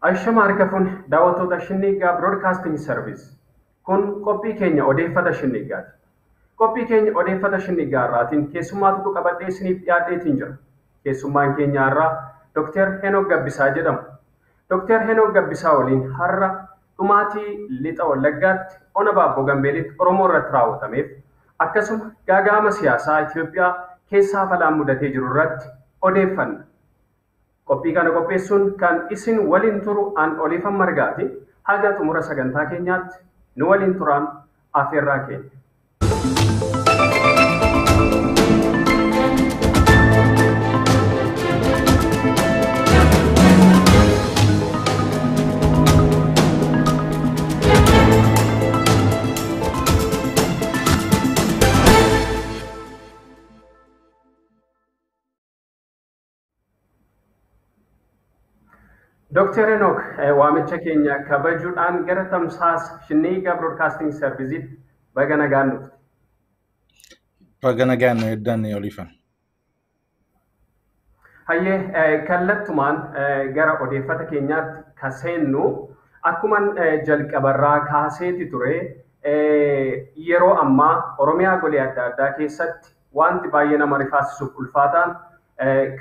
Ashama harka fuune daawwattoota Shinniiggaa Broadcasting Service. Kun qophii keenya odeeffata Shinniiggaati. Qophii keenya odeeffata Shinniiggaa irraatiin keessummaa tokko qabadhee isiniif dhiyaadheetiin jira. Keessummaan keenya irraa Dr. Henook Gabbisaa jedhamu. Dr. Henook Gabbisaa waliin har'a dhumaatii lixa Wallaggaatti ona Baabboo Gambeelitti Oromoo irratti raawwatameef akkasuma gaaga'ama siyaasaa Itoophiyaa keessaa falaan mudatee jiru irratti odeeffanna. Qophii kana qopheessuun kan isin waliin turu an Oliifan Margaati. Haga xumura sagantaa keenyaatti nu waliin turaan afeerraa keenya. Dr. Henook waamicha keenya kabajuudhaan gara tamsaasa Shinniiggaa Broadcasting Service'itti baga nagaan dhufte. Baga nagaan nu eddaan Oliifan. Hayyee, kallattumaan gara odeeffata keenyaatti ka seennu akkuma jalqabarraa kaaseeti ture, yeroo ammaa Oromiyaa golee adda addaa keessatti wanti baay'ee nama rifaasisuuf ulfaataan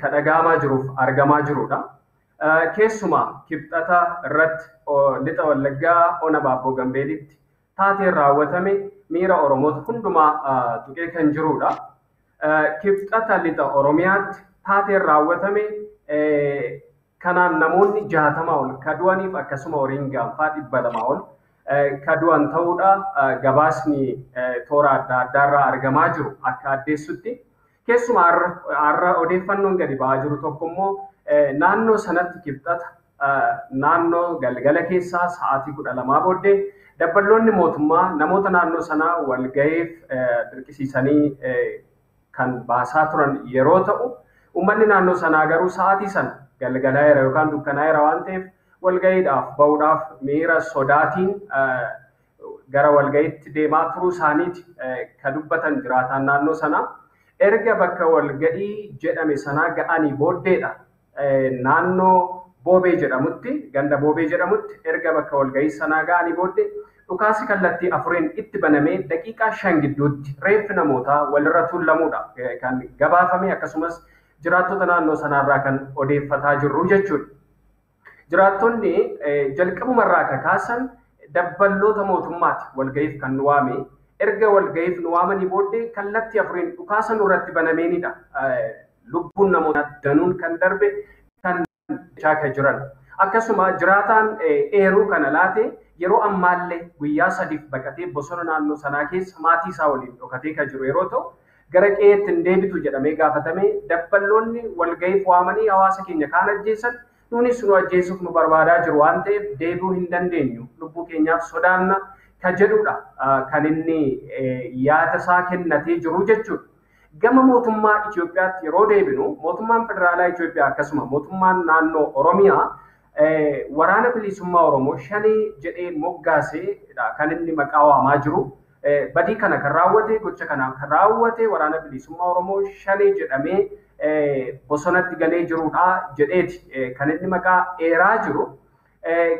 ka dhaga'amaa jiruuf argamaa jirudha. Keessumaa kibxata irratti lixa Wallaggaa ona Baabboo Gambeelitti taateen raawwatame miira Oromoota hundumaa tuqee kan jirudha. Kibxata lixa Oromiyaatti taateen raawwatame kanaan namoonni 60 ol ka du'aniif akkasuma horiin gaanfaa 200 ol ka du'an ta'uudha gabaasni toora adda addaarraa argamaa jiru akka addeessutti. Keessumaa har'a odeeffannoon gadi ba'aa jiru tokko immoo naannoo sanatti kibxata naannoo galgala keessaa sa'aatii 12 booddee dabballoonni mootummaa namoota naannoo sanaa walga'iif dirqisiisanii kan baasaa turan yeroo ta'u, uummanni naannoo sanaa garuu sa'aatii sana galgalaa'eera yookaan dukkanaa'eera waan ta'eef walga'iidhaaf ba'uudhaaf miira sodaatiin gara walga'iitti deemaa turuu isaaniiti kan dubbatan jiraataan naannoo sanaa. Erga bakka walga'ii jedhame sanaa ga'anii booddeedha. Naannoo Boobee jedhamutti, ganda Boobee jedhamutti erga bakka walga'ii sanaa ga'anii booddee dhukaasi kallattii afuriin itti banamee daqiiqaa 5 gidduutti reeffi namootaa walirra tuulamuudha kan gabaafame akkasumas jiraattota naannoo sanaarraa kan odeeffataa jirru jechuudha. Jiraattonni jalqabumarraa kakaasan dabballoota mootummaati walga'iif kan nu waame. Erga walga'iif nu waamanii booddee kallattii afuriin dhukaasa nurratti banameenidha. Lubbuun namoota danuun kan darbe kan shaaka jiran. Akkasuma jiraataan eeruu kana laate yeroo ammaallee guyyaa 3 baqatee bosona naannoo sanaa keessa maatii isaa waliin dhokatee kan jiru yeroo ta'u, gara qe'eetti hin deebitu jedhamee gaafatamee dabballoonni walga'iif waamanii hawaasa keenya kaan ajjeesan nuunis nu ajjeesuuf nu barbaadaa jiru waan ta'eef deebi'uu hin dandeenyu, lubbuu keenyaaf sodaanna ka jedhudha kan inni yaada isaa kennatee jiru jechuudha. Gama mootummaa Itoophiyaatti yeroo deebinu, mootummaan federaalaa Itoophiyaa akkasuma mootummaan naannoo Oromiyaa waraana bilisummaa Oromoo shanee jedhee moggaaseedha kan inni maqaa waamaa jiru. Badii kana kan raawwate, gocha kana kan raawwate waraana bilisummaa Oromoo shanee jedhamee bosonatti galee jirudha jedheeti kan inni maqaa eeraa jiru.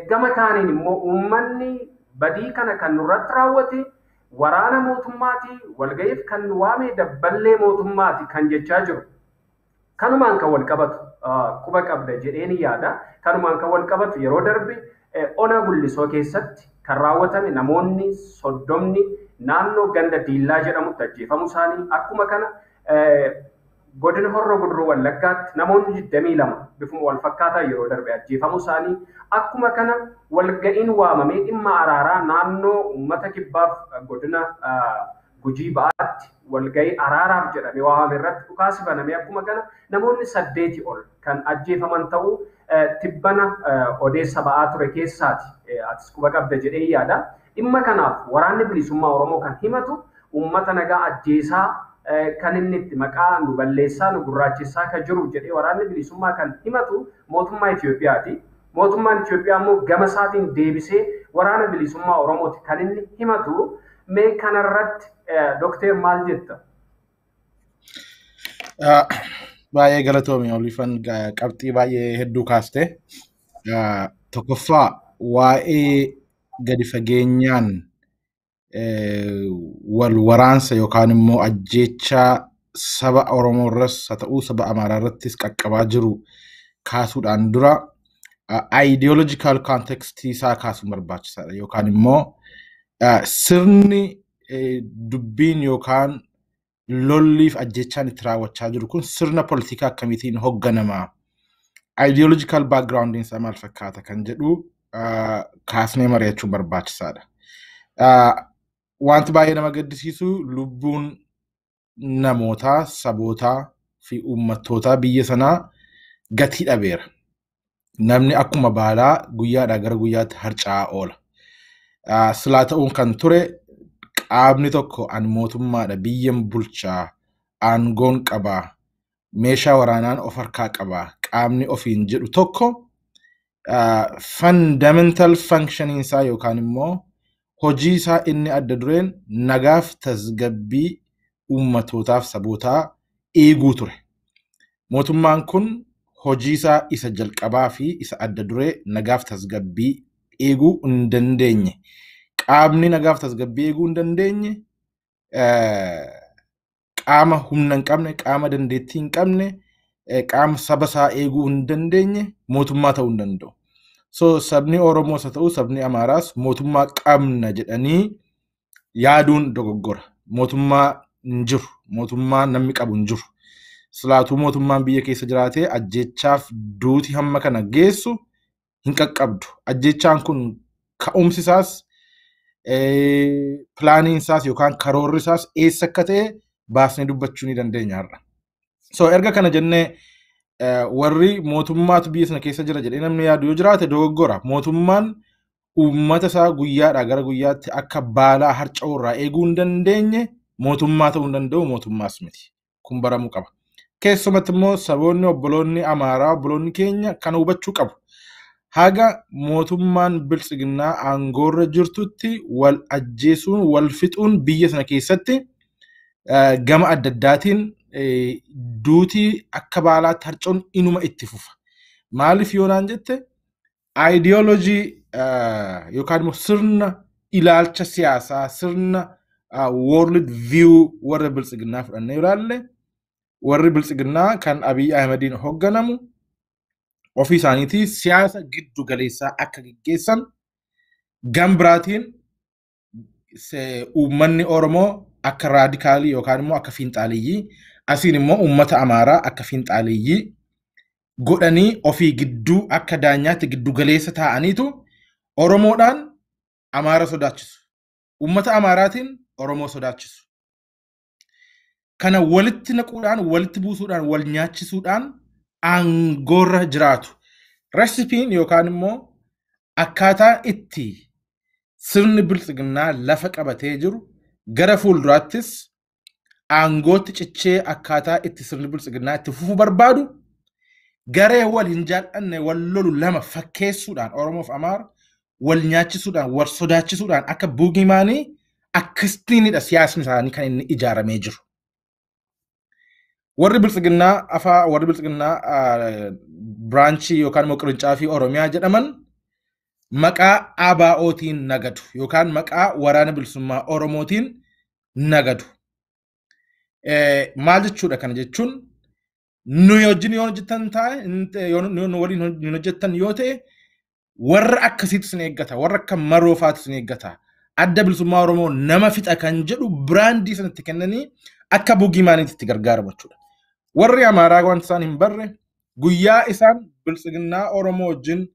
Gama kaaniin immoo uummanni badii kana kan nurratti raawwate waraana mootummaati, walga'iif kan waame dabballee mootummaati kan jechaa jiru. Kanumaan kan wal qabatu quba qabda jedheen yaada. Kanumaan kan wal qabatu yeroo darbe ona Gullisoo keessatti kan raawwatame namoonni 30 naannoo ganda Diillaa jedhamutti ajjeefamuu isaanii, akkuma kana godina Horroo Guduruu Wallaggaatti namoonni 22 bifuma wal fakkaataa yeroo darbe ajjeefamuu isaanii, akkuma kana walga'iin waamamee dhimma araaraa naannoo uummata kibbaaf godina Gujii Ba'aatti walga'ii araaraaf jedhamee waamame irratti dhukaasi banamee akkuma kana namoonni 8 ol kan ajjeefaman ta'uu tibbana odeessa ba'aa ture keessaati. Atis quba qabda jedhee yaada. Dhimma kanaaf waraanni bilisummaa Oromoo kan himatu uummata nagaa ajjeesaa kan inni itti maqaa nu balleessaa nu gurraachisaa kan jiru jedhee waraanni bilisummaa kan himatu mootummaa Itoophiyaati. Mootummaan Itoophiyaa immoo gama isaatiin deebisee waraana bilisummaa Oromooti kan inni himatu. Mee kanarratti Dookter maal jetta? Baay'ee galatoomi Oliifan, qabxii baay'ee hedduu kaaste. Tokkoffaa, waa'ee gadi fageenyaan wal waraansa yookaan immoo ajjeechaa saba Oromoo irras haa ta'u saba Amaaraa irrattis qaqqabaa jiru kaasuudhaan dura ideological context isaa kaasuun barbaachisaadha, yookaan immoo sirni dubbiin yookaan lolliif ajjeechaan itti raawwachaa jiru kun sirna politikaa akkamiitiin hoogganama? Ideological background isaa maal fakkaata kan jedhu kaasnee mari'achuun barbaachisaadha. Wanti baay'ee nama gaddisiisu, lubbuun namootaa, sabootaa fi uummattootaa biyya sanaa gatii dhabeera. Namni akkuma baalaa guyyaadhaa gara guyyaatti harca'aa oola. Silaa ta'uun kan ture, qaamni tokko ani mootummaadha, biyyan bulchaa, aangoon qabaa, meeshaa waraanaan of harkaa qabaa, qaamni ofiin jedhu tokko fundamental functioning isaa yookaan immoo hojii isaa inni adda dureen nagaaf tasgabbii uummatootaaf sabootaa eeguu ture. Mootummaan kun hojii isaa isa jalqabaa fi isa adda duree nagaaf tasgabbii eeguu hin dandeenye. Qaamni nagaaf tasgabbii eeguu hin dandeenye qaama humna hin qabne, qaama dandeettii hin qabne, qaama saba isaa eeguu hin dandeenye mootummaa ta'uu hin danda'u. So sabni Oromoos haa ta'u sabni Amaaraas mootummaa qabna jedhanii yaaduun dogoggora. Mootummaa hin jiru. Mootummaa namni qabu hin jiru. Silaatuu mootummaan biyya keessa jiraatee ajjeechaaf duuti hamma kana geessu hin qaqqabdu. Ajjeechaan kun ka'umsi isaas, planiin isaas yookaan karoorri isaas eessa akka ta'e baasnee dubbachuu ni dandeenya har'a. So erga kana jennee, warri mootummaatu biyya sana keessa jira jedhee namni yaadu yoo jiraate dogoggora. Mootummaan uummata isaa guyyaadhaa gara guyyaatti akka baalaa harca'uu irraa eeguu hin dandeenye mootummaa ta'uu hin danda'u, mootummaas miti. Kun baramuu qaba. Keessumatti immoo saboonni obboloonni Amaaraa, obboloonni keenya kana hubachuu qabu. Haga mootummaan biltsiginnaa aangoorra jirtutti wal ajjeesuun, wal fixuun biyya sana keessatti gama adda addaatiin duutii akka baalaatti harca'uun inuma itti fufa. Maaliif yoo naan jette, ideology yookaan immoo sirna ilaalcha siyaasaa, sirna world view warra biltsiginnaa fudhannee ilaalle, warri biltsiginnaa kan Abiy Ahmediin hoogganamu ofii isaaniitii siyaasa giddu galeessaa akka geggeessan, gam biraatiin uummanni Oromoo akka raadikaalii yookaan immoo akka fiinxaaliyyii, asiin immoo uummata Amaaraa akka fiinxaaliyyii godhanii ofii gidduu akka daanyaatti giddu galeessa taa'aniitu Oromoodhaan Amaara sodaachisu. Uummata Amaaraatiin Oromoo sodaachisu. Kana walitti naquudhaan, walitti buusuudhaan, wal nyaachisuudhaan aangoorra jiraatu. Recipeiin yookaan immoo akkaataa itti sirni biltsiginnaa lafa qabatee jiru, gara fuulduraattis aangootti cichee akkaataa itti sirni biltsiginnaa itti fufuu barbaadu, garee wal hin jaallanne, wal lolu lama fakkeessuudhaan, Oromoof Amaara wal nyaachisuudhaan, wal sodaachisuudhaan akka boogeymaanii akkasiinidha siyaasni isaanii kan inni ijaaramee jiru. Warri biltsiginnaa afaa warri biltsiginnaa branchii yookaan immoo qirincaafi Oromiyaa jedhaman maqaa ABO'tiin nagadu yookaan maqaa Waraana Bilisummaa Oromootiin nagadu. Maal jechuudha kana jechuun? Nu wajjin yoo hojjetan ta'e, yoo nu waliin hin hojjettan yoo ta'e, warra akkasiitu sin eeggata, warra akka maroofaatu sin eeggata. Adda Bilisummaa Oromoo nama fixa kan jedhu brandii sanatti kennanii akka boogeymaniitti itti gargaaramu jechuudha. Warri Amaaraa waan isaan hin barre, guyyaa isaan biltsiginnaa Oromoo wajjin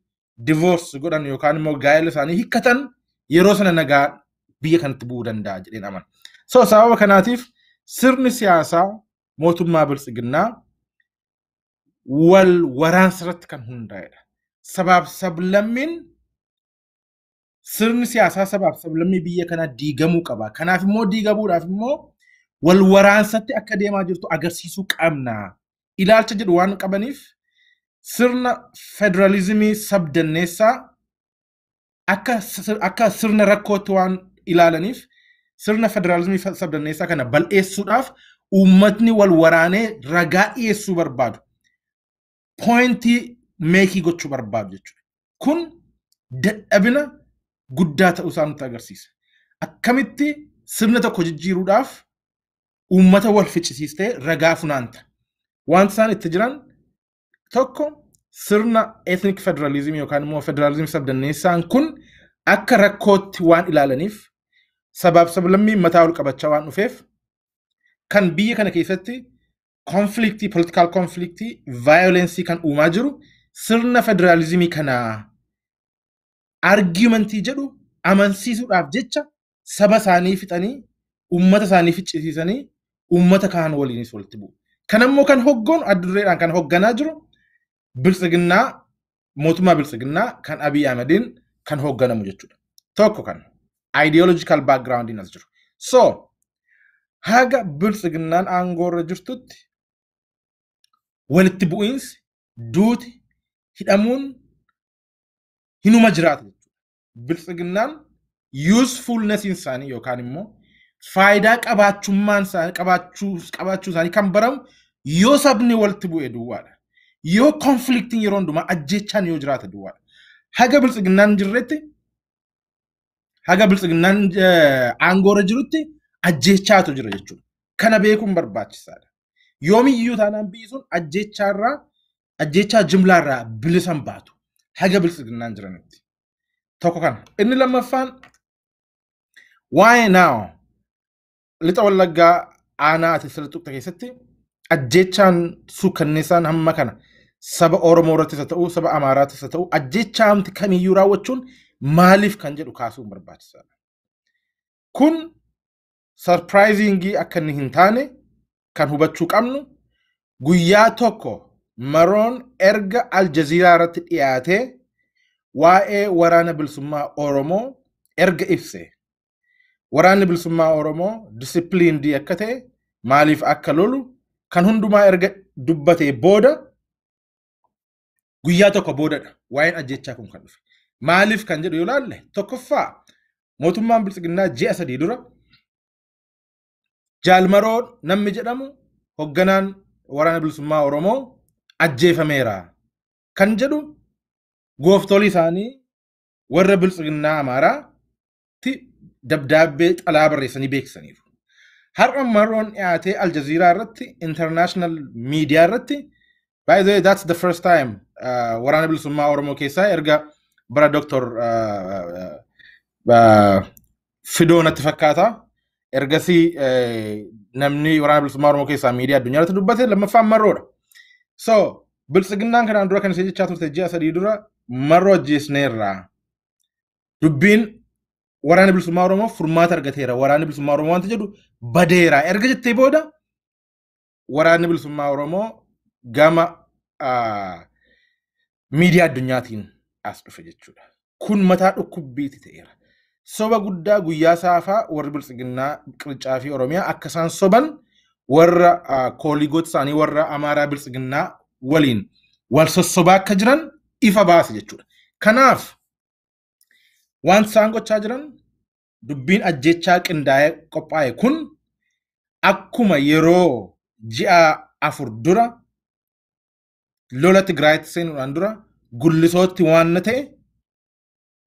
divorce godhan yookaan immoo gaa'ela isaanii hiikkatan, yeroo sana nagaa biyya kanatti bu'uu danda'a jedheen amana. So sababa kanaatiif sirni siyaasaa mootummaa biltsiginnaa wal waraansa irratti kan hundaa'edha. Sabaaf sablammiin, sirni siyaasaa sabaaf sablammii biyya kanaa diigamuu qaba. Kanaaf immoo diigamuudhaaf immoo wal waraansatti akka deemaa jirtu agarsiisuu qabna. Ilaalcha jedhu waan qabaniif sirna federaalizimii sabdanneessaa akka sirna rakkootti waan ilaalaniif, sirna federaalizimii sabdanneessaa kana bal'eessuudhaaf uummatni wal waraanee ragaa dhiyeessuu barbaadu. Pointii make gochuu barbaadu jechuudha. Kun dadhabina guddaa ta'uu isaa nutti agarsiisa. Akkamitti sirna tokko jijjiiruudhaaf uummata wal ficcisiistee ragaa funaanta? Wanti isaan itti jiran tokko sirna ethnic federalism yookaan immoo federalism sabdanneessaan kun akka rakkootti waan ilaalaniif, sabaaf sablammii mataa ol qabachaa waan dhufeef, kan biyya kana keessatti conflictii, political conflictii, violence kan uumaa jiru sirna federalizimii kana argumentii jedhu amansiisuudhaaf jecha saba isaanii fixanii, uummata isaanii ficcisiisanii, uummata kaan waliinis walitti bu'u. Kan ammoo kan hoggoon adda kan hogganaa jiru Biltsiginnaa, mootummaa Biltsiginnaa kan Abiy Ahmediin kan hogganamu jechuudha. Tokko kan ideological background as jiru. So haga Biltsiginnaan aangoo irra jirtutti walitti bu'iinsi, duuti, hidhamuun hinuma jiraata jechuudha. Biltsiginnaan usefulness isaanii yookaan immoo faayidaa qabaachummaan isaanii qabaachuu isaanii kan baramu yoo sabni walitti bu'e duwwaadha. Yoo conflictiin yeroo hundumaa ajjechaan yoo jiraate duwwaadha. Haga Biltsiginnaan jirretti, haga Biltsiginnaan aangoo irra jirutti ajjechaatu jira jechuudha. Kana beekuun barbaachisaadha. Yoomiyyuu taanaan biyyi sun ajjechaarraa, ajjechaa jimlaarraa bilisan baatu haga Biltsiginnaan jiranitti. Tokko kana. Inni lammaffaan, waa'ee now Lixa Wallaggaa aanaa ati sirra tuqxe keessatti ajjechaan suukanneessaan hamma kana saba Oromoo irrattis haa ta'u, saba Amaaraattis haa ta'u, ajjechaamti kamiyyuu raawwachuun maaliif kan jedhu kaasuun barbaachisaadha. Kun surprisingii akka inni hin taane kan hubachuu qabnu, guyyaa tokko Maroon erga Aljaziiraa irratti dhiyaatee waa'ee Waraana Bilisummaa Oromoo erga ibse, Waraanni Bilisummaa Oromoo disciplined akka ta'e, maaliif akka lolu kan hundumaa erga dubbatee booda, guyyaa tokko boodadha waa'een ajjechaa kun kan dhufe. Maaliif kan jedhu yoo ilaalle, tokkoffaa mootummaan Biltsiginnaa ji'a 3 dura Jaalmaroo namni jedhamu hoogganaan Waraana Bilisummaa Oromoo ajjeefameera kan jedhu gooftolii isaanii warra Biltsiginnaa Amaaraatti dabdaabbee xalaa barreessanii beeksisaniiru. Har'a Maroon dhiyaatee Aljaziiraa irratti, international media irratti, by the way, that's the first time Waraana Bilisummaa Oromoo keessaa erga bara Dr. Fidoo natti fakkaata. Ergasii namni Waraana Bilisummaa Oromoo keessaa miidiyaa addunyaa irratti dubbate lammaffaan Marroodha. So Biltsiginnaan kanaan dura kan ishee jechaa turte ji'a 3 dura Marroo ajjeesneerra. Dubbiin Waraana Bilisummaa Oromoo furmaata argateera. Waraanni Bilisummaa Oromoo wanta jedhu badeera. Erga jettee booda Waraanni Bilisummaa Oromoo gama miidiyaa addunyaatiin as dhufe jechuudha. Kun mataa dhukkubbiiti ta'eera. Soba guddaa guyyaa saafaa warri Biltsiginnaa qircaa fi Oromiyaa akka isaan soban, warra colleagueoota isaanii warra Amaaraa Biltsiginnaa waliin wal sossobaa akka jiran ifa baase jechuudha. Kanaaf waan isaan gochaa jiran, dubbiin ajjechaa qindaa'ee qophaa'e kun akkuma yeroo ji'a 4 dura lola Tigraayitti seenuudhaan dura Gullisootti waan ta'e,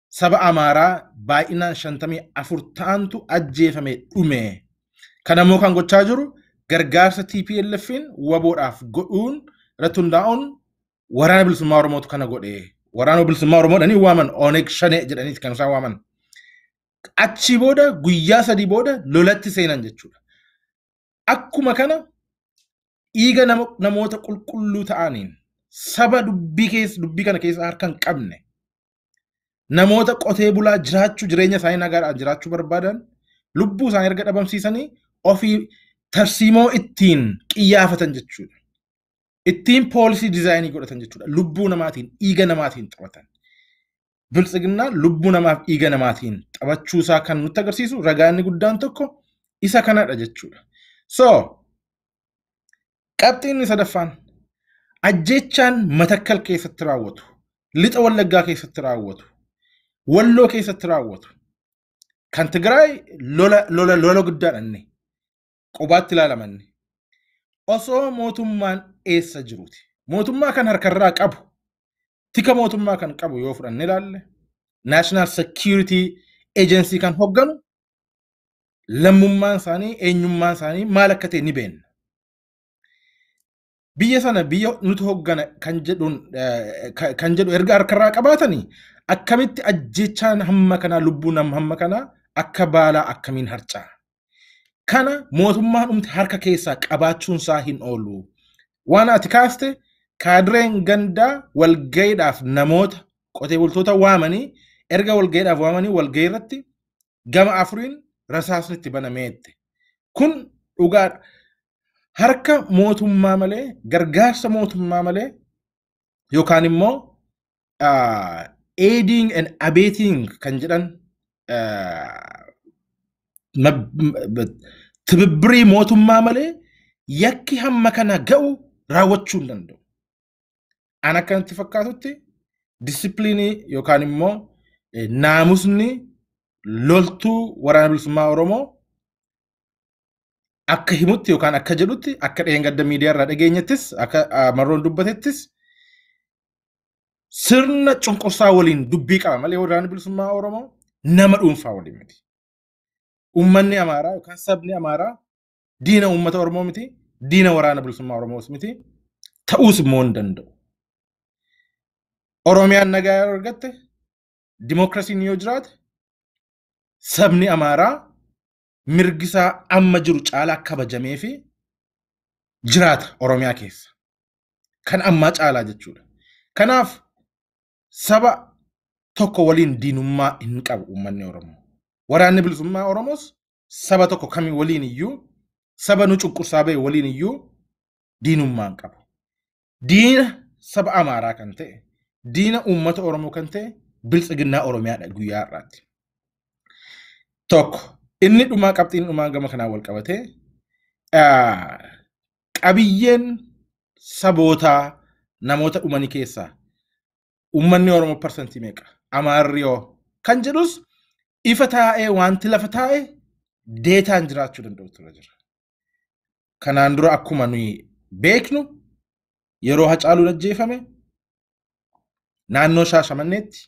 saba Amaaraa baay'inaan 54 ta'antu ajjeefame, dhume. Kana immoo kan gochaa jiru gargaarsa TPLFin waboodhaaf godhuun irratti hundaa'uun Waraana Bilisummaa Oromootu kana godhe. Waraana Bilisummaa Oromoodhanii waaman, Oneg Shanee jedhaniiti kan isaan waaman. Achii booda guyyaa 3 booda lolatti seenan jechuudha. Akkuma kana dhiiga namoota qulqulluu ta'aniin, saba dubbii kana keessa harka hin qabne, namoota qotee bulaa jiraachuu, jireenya isaanii nagaadhaan jiraachuu barbaadan lubbuu isaanii erga dhabamsiisanii ofii tarsiimoo ittiin qiyyaafatan jechuudha. Ittiin policy design godhatan jechuudha. Lubbuu namaatiin, dhiiga namaatiin taphatan. Biltsiginnaa lubbuu namaaf dhiiga namaatiin taphachuusaa kan nutti agarsiisu ragaa inni guddaan tokko isa kanadha jechuudha. So, qabxiin inni sadaffaan, ajjechaan Matakkal keessatti raawwatu, Lixa Wallaggaa keessatti raawwatu, Walloo keessatti raawwatu, kan Tigraay lola lola lola guddaadha, inni qubaatti ilaalamanni. Osoo mootummaan eessa jiruuti? Mootummaa kan harkarraa qabu, tika mootummaa kan qabu yoo fudhanne ilaalle, National Security Agency kan hogganu lammummaan isaanii, eenyummaan isaanii maal akka ta'e ni beekna. Biyya sana biyya nuti hoggana kan jedhuun kan jedhu erga harkarraa qabaatanii, akkamitti ajjechaan hamma kanaa, lubbuu nama hamma kanaa akka baalaa akkamiin harca'a? Kana mootummaan dhumti harka keessaa qabaachuun isaa hin oolu. Waan ati kaaste, kaadireen gandaa walga'iidhaaf namoota qotee bultoota waamanii, erga walga'iidhaaf waamanii walga'ii irratti gama afuriin rasaasni itti banameette. Kun dhugaadha. Harka mootummaa malee, gargaarsa mootummaa malee, yookaan immoo aiding and abetting kan jedhan tibibbirii mootummaa malee yakki hamma kana ga'u raawwachuu hin danda'u. An akkanatti fakkaatutti disipiliinii yookaan immoo naamusni loltuu Waraana Bilisummaa Oromoo akka himutti yookaan akka jedhutti, akka dheengadda miidiyaa irraa dhageenyettis, akka Marroon dubbatettis, sirna cunqursaa waliin dubbii qaba malee Waraanni Bilisummaa Oromoo nama dhuunfaa waliin miti. Uummanni Amaaraa yookaan sabni Amaaraa diina uummata Oromoo miti, diina Waraana Bilisummaa Oromoos miti, ta'uus immoo hin danda'u. Oromiyaan nagaa yoo argatte, dimookiraasiin yoo jiraate, sabni Amaaraa mirgisaa amma jiru caalaa kabajamee fi jiraata Oromiyaa keessa. Kan ammaa caalaa jechuudha. Kanaaf saba tokko waliin diinummaa hin qabu uummanni Oromoo. Waraanni Bilisummaa Oromoos saba tokko kamii waliin iyyuu, saba nu cunqursaa ba'e waliin iyyuu diinummaa hin qabu. Diina saba Amaaraa kan ta'e, diina uummata Oromoo kan ta'e Biltsiginnaa Oromiyaadha guyyaa har'aatti. Tokko inni dhumaa, qabxiin dhumaa gama kanaan wal qabatee, qabiyyeen sabootaa namoota dhumanii keessaa uummanni Oromoo parsantii meeqa? Amaarri hoo? Kan jedhus ifa taa'ee, wanti lafa taa'ee deetaan jiraachuu danda'u tura jira. Kanaan dura akkuma nuyi beeknu, yeroo Hacaaluun ajjeefame naannoo Shaashamanneetti,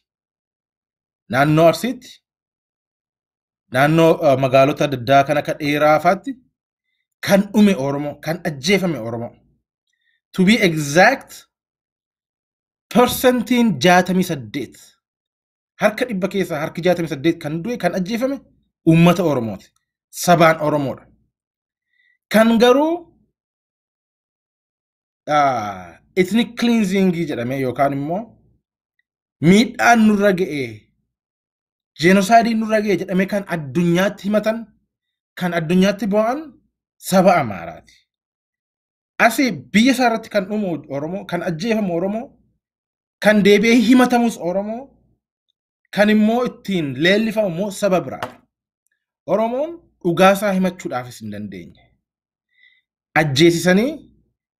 naannoo Arsiitti, naannoo magaalota adda addaa kan akka Dheeraa fa'aatti kan dhume Oromoo, kan ajjeefame Oromoo. To be exact, 68%, harka 100 keessaa harki 68 kan du'e, kan ajjeefame uummata Oromooti. Sabaan Oromoodha. Kan garuu ethnic cleansing jedhamee yookaan immoo miidhaan nurra ga'ee, jeenosaayidiin nurra ga'e jedhamee kan addunyaatti himatan, kan addunyaatti bo'an saba Amaaraati. Asii biyya isaa irratti kan dhumu Oromoo, kan ajjeefamu Oromoo, kan deebi'ee himatamus Oromoo, kan immoo ittiin leellifamu immoo saba biraadha. Oromoon dhugaasaa himachuudhaafis hin dandeenye. Ajjeesisanii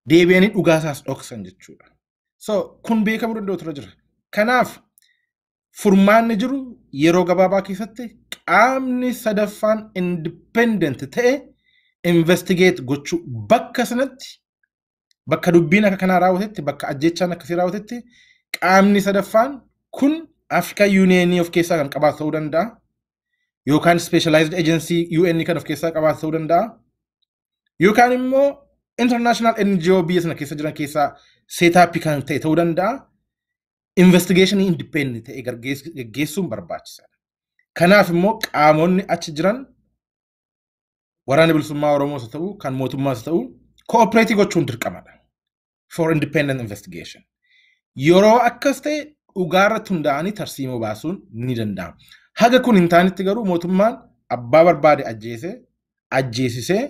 deebi'anii dhugaasaas dhoksan jechuudha. So kun beekamuu danda'u tura jira. Kanaaf furmaanni jiru yeroo gabaabaa keessatti qaamni sadaffaan independent ta'e investigate gochuu, bakka sanatti, bakka dubbiin akka kanaa raawwatetti, bakka ajjechaan akkasii raawwatetti, qaamni sadaffaan kun African Union of keessaa kan qabaatu ta'uu danda'a. Yookaan specialized agency UN kan of keessaa qabaatu ta'uu danda'a. Yookaan immoo international NGO biyya sana keessa jiran keessaa setup kan ta'e ta'uu danda'a. Investigation independent ta'e gaggeessuun barbaachisaadha. Kanaaf immoo qaamonni achi jiran, Waraana Bilisummaa Oromoos haa ta'u, kan mootummaas haa ta'u, cooperate gochuun dirqamadha. For independent investigation. Yeroo akkas ta'e dhugaarratti hundaa'anii tarsiimoo baasuun ni danda'ama. Haga kun hin taanetti garuu mootummaan abbaa barbaade ajjeesee, ajjeesisee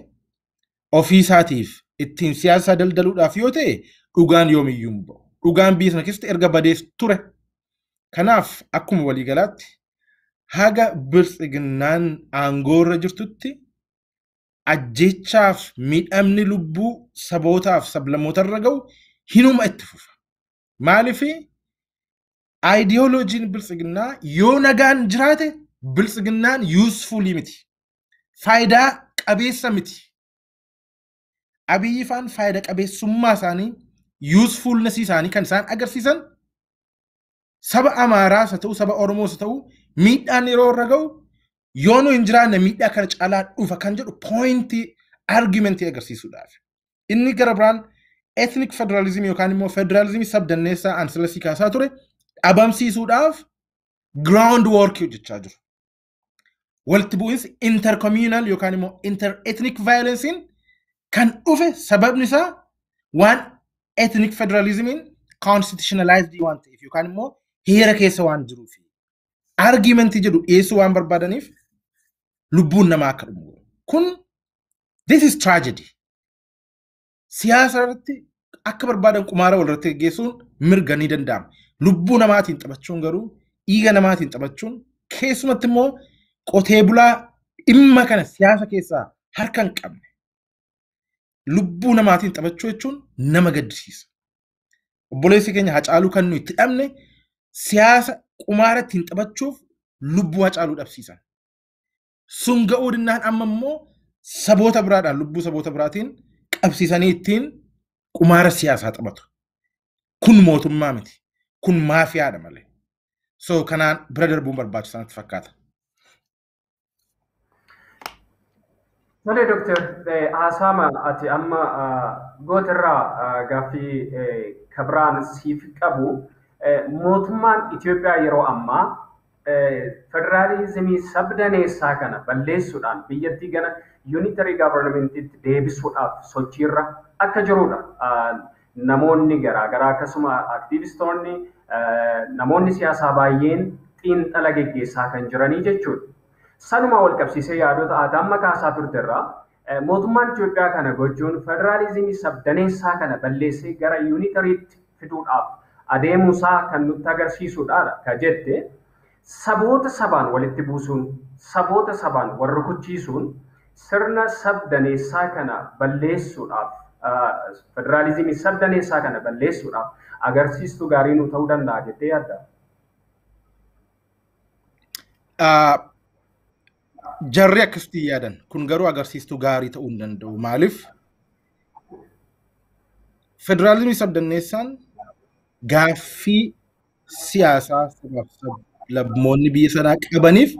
ofii isaatiif ittiin siyaasa daldaluudhaaf yoo ta'e, dhugaan yoomiyyuu hin ba'u. Dhugaan biyya sana keessatti erga badees ture. Kanaaf akkuma waliigalaatti haga Biltsiginnaan aangoorra jirtutti ajjeechaaf miidhamni lubbuu sabootaaf sablammootarra ga'u hinuma itti fufa. Maaliif? Aayidiyooloojiin Biltsiginnaa yoo nagaan jiraate Biltsiginnaan useful miti. Faayidaa qabeessa miti. Abiyyi faan faayida qabeessummaa isaanii, usefulness isaanii kan isaan agarsiisan Saba Amaaraas haa ta'u, saba Oromoos haa ta'u, miidhaan yeroo irra ga'u yoo nu hin jiraanne miidhaa kana caalaa dhufa kan jedhu point argumentii agarsiisuudhaaf. Inni gara biraan ethnic federalism yookaan immoo federalismii sabdanneessaa Ansilasii kaasaa ture dhabamsiisuudhaaf ground work hojjechaa jiru. Walitti bu'iinsi intercommunal yookaan immoo inter-ethnic violencein kan dhufe sababni isaa waan ethnic federalismiin constitutionalized waan ta'eef yookaan immoo heera keessa waan jiruuf argumentii jedhu dhiyeessuu waan barbaadaniif lubbuun namaa akka dhumu. Kun this is tragedy. Siyaasa irratti akka barbaadan qumaara walirratti geggeessuun mirga ni danda'ama. Lubbuu namaatiin taphachuun garuu, dhiiga namaatiin taphachuun, keessumatti immoo qotee bulaa dhimma kana siyaasa keessaa harka hin qabne lubbuu namaatiin taphachuu jechuun nama gaddisiisa. Obboleessi keenya Hacaaluu kan nuyi itti dhabne siyaasa qumaara ittiin taphachuuf lubbuu Hacaaluu dhabsiisan. Sun ga'uu dinnaan amma immoo saboota biraadhaan lubbuu saboota biraatiin qabsiisanii ittiin qumaara siyaasaa taphatu. Kun mootummaa miti. Kun maafiyaadha malee. So kanaan bira darbuun barbaachisaa natti fakkaata. Tole Dooktar, haasaama ati amma gootirraa gaaffii kabiraan siif qabu, mootummaan Itoophiyaa yeroo ammaa federaalizimii sabdaneessaa kana balleessuudhaan biyyattii gara unitary governmentiitti deebisuudhaaf sochiirra akka jirudha. Namoonni garaagaraa akkasuma aktiivistoonni, namoonni siyaasaa baay'een xiinxala geggeessaa kan jiranii jechuudha. Sanuma wal qabsiisee yaadota ati amma kaasaa turterraa, mootummaan Itoophiyaa kana gochuun federaalizimii sabdaneessaa kana balleessee gara unitariitti fiduudhaaf adeemuusaa kan nutti agarsiisudha ka jette, saboota sabaan walitti buusuun, saboota sabaan wal rukuchiisuun sirna sabdaneessaa kana balleessuudhaaf, federaalizimii sabdaneessaa kana balleessuudhaaf agarsiistuu gaarii nu ta'uu danda'a jettee yaadda? Jarri akkasitti yaadan kun garuu agarsiistuu gaarii ta'uu hin danda'u. Maaliif? Federaalizimii sabdanneessaan gaaffii siyaasaa sabaaf sablammoonni biyya sanaa qabaniif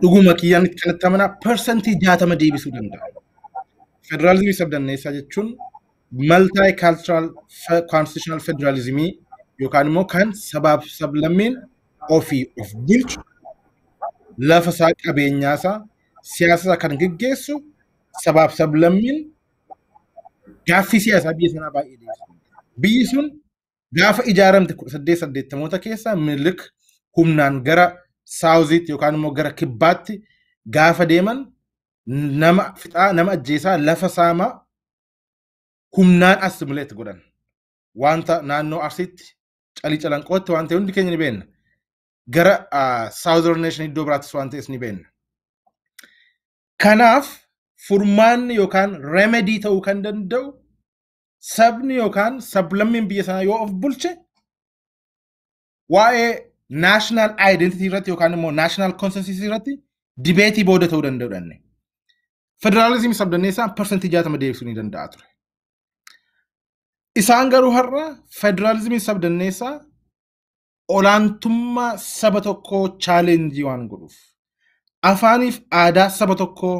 dhuguma kiyyaan kanatti amanaa 60% deebisuu danda'a. Federaalizimii sabdanneessaa jechuun multi-cultural constitutional federalismii yookaan immoo kan sabaaf sablammiin ofii of bulchu, lafa isaa, qabeenyaa isaa, siyaasa isaa kan geggeessu sabaaf sablammiin gaaffii siyaasaa biyya sanaa baay'ee deebisuu danda'a. Biyyi sun gaafa ijaaramte 1880moota keessa Minilik humnaan gara southiitti yookaan immoo gara kibbaatti gaafa deeman nama fixaa, nama ajjeesaa, lafa saamaa humnaan assimilate godhan. Wanta naannoo Arsiitti Calii Calanqootti waan ta'e hundi keenya ni beekna. Gara Southern Nation iddoo biraattis waan ta'es ni beekna. Kanaaf furmaanni yookaan remedy ta'uu kan danda'u sabni yookaan sablammiin biyya sanaa yoo of bulche waa'ee national identity irratti yookaan immoo national consensus irratti debateii booda ta'uu danda'u dhanne. Federaalizimii sabdanneessaan 60% deebisuu ni danda'a ture. Isaan garuu har'a federaalizimii sabdanneessaa olaantummaa saba tokkoo challenge waan godhuuf, afaaniif aadaa saba tokkoo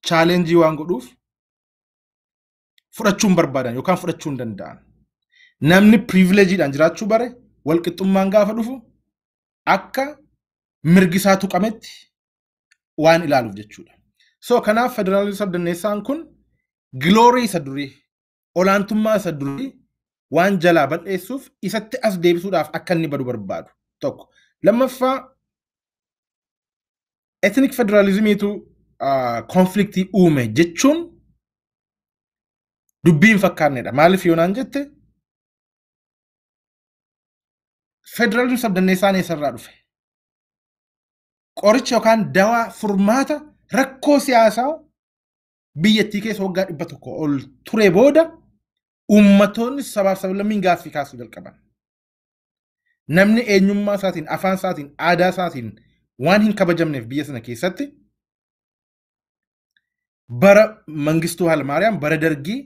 challenge waan godhuuf fudhachuu hin barbaadan yookaan fudhachuu hin danda'an. Namni privilegeiidhaan jiraachuu bare walqixxummaan gaafa dhufu akka mirgi isaa tuqametti waan ilaaluuf jechuudha. So kanaaf federaalizimii sabdanneessaan kun glory isa durii, olaantummaa isa durii waan jalaa bal'eessuuf isatti as deebisuudhaaf akka inni badu barbaadu tokko. Lammaffaa, ethnic federalismiitu conflictii uume jechuun dubbii hin fakkaannedha. Maaliif yoo naan jette, federalismii sabdanneessaan eessarraa dhufe? Qoricha yookaan dawaa furmaata rakkoo siyaasaa biyyattii keessa waggaa 100 ol ture booda uummattoonni sabaaf sablammiin gaaffii kaasuu jalqaban. Namni eenyummaa isaatiin, afaan isaatiin, aadaa isaatiin waan hin kabajamneef biyya sana keessatti bara Mangistuu Hayilamaariyaam, bara Dargii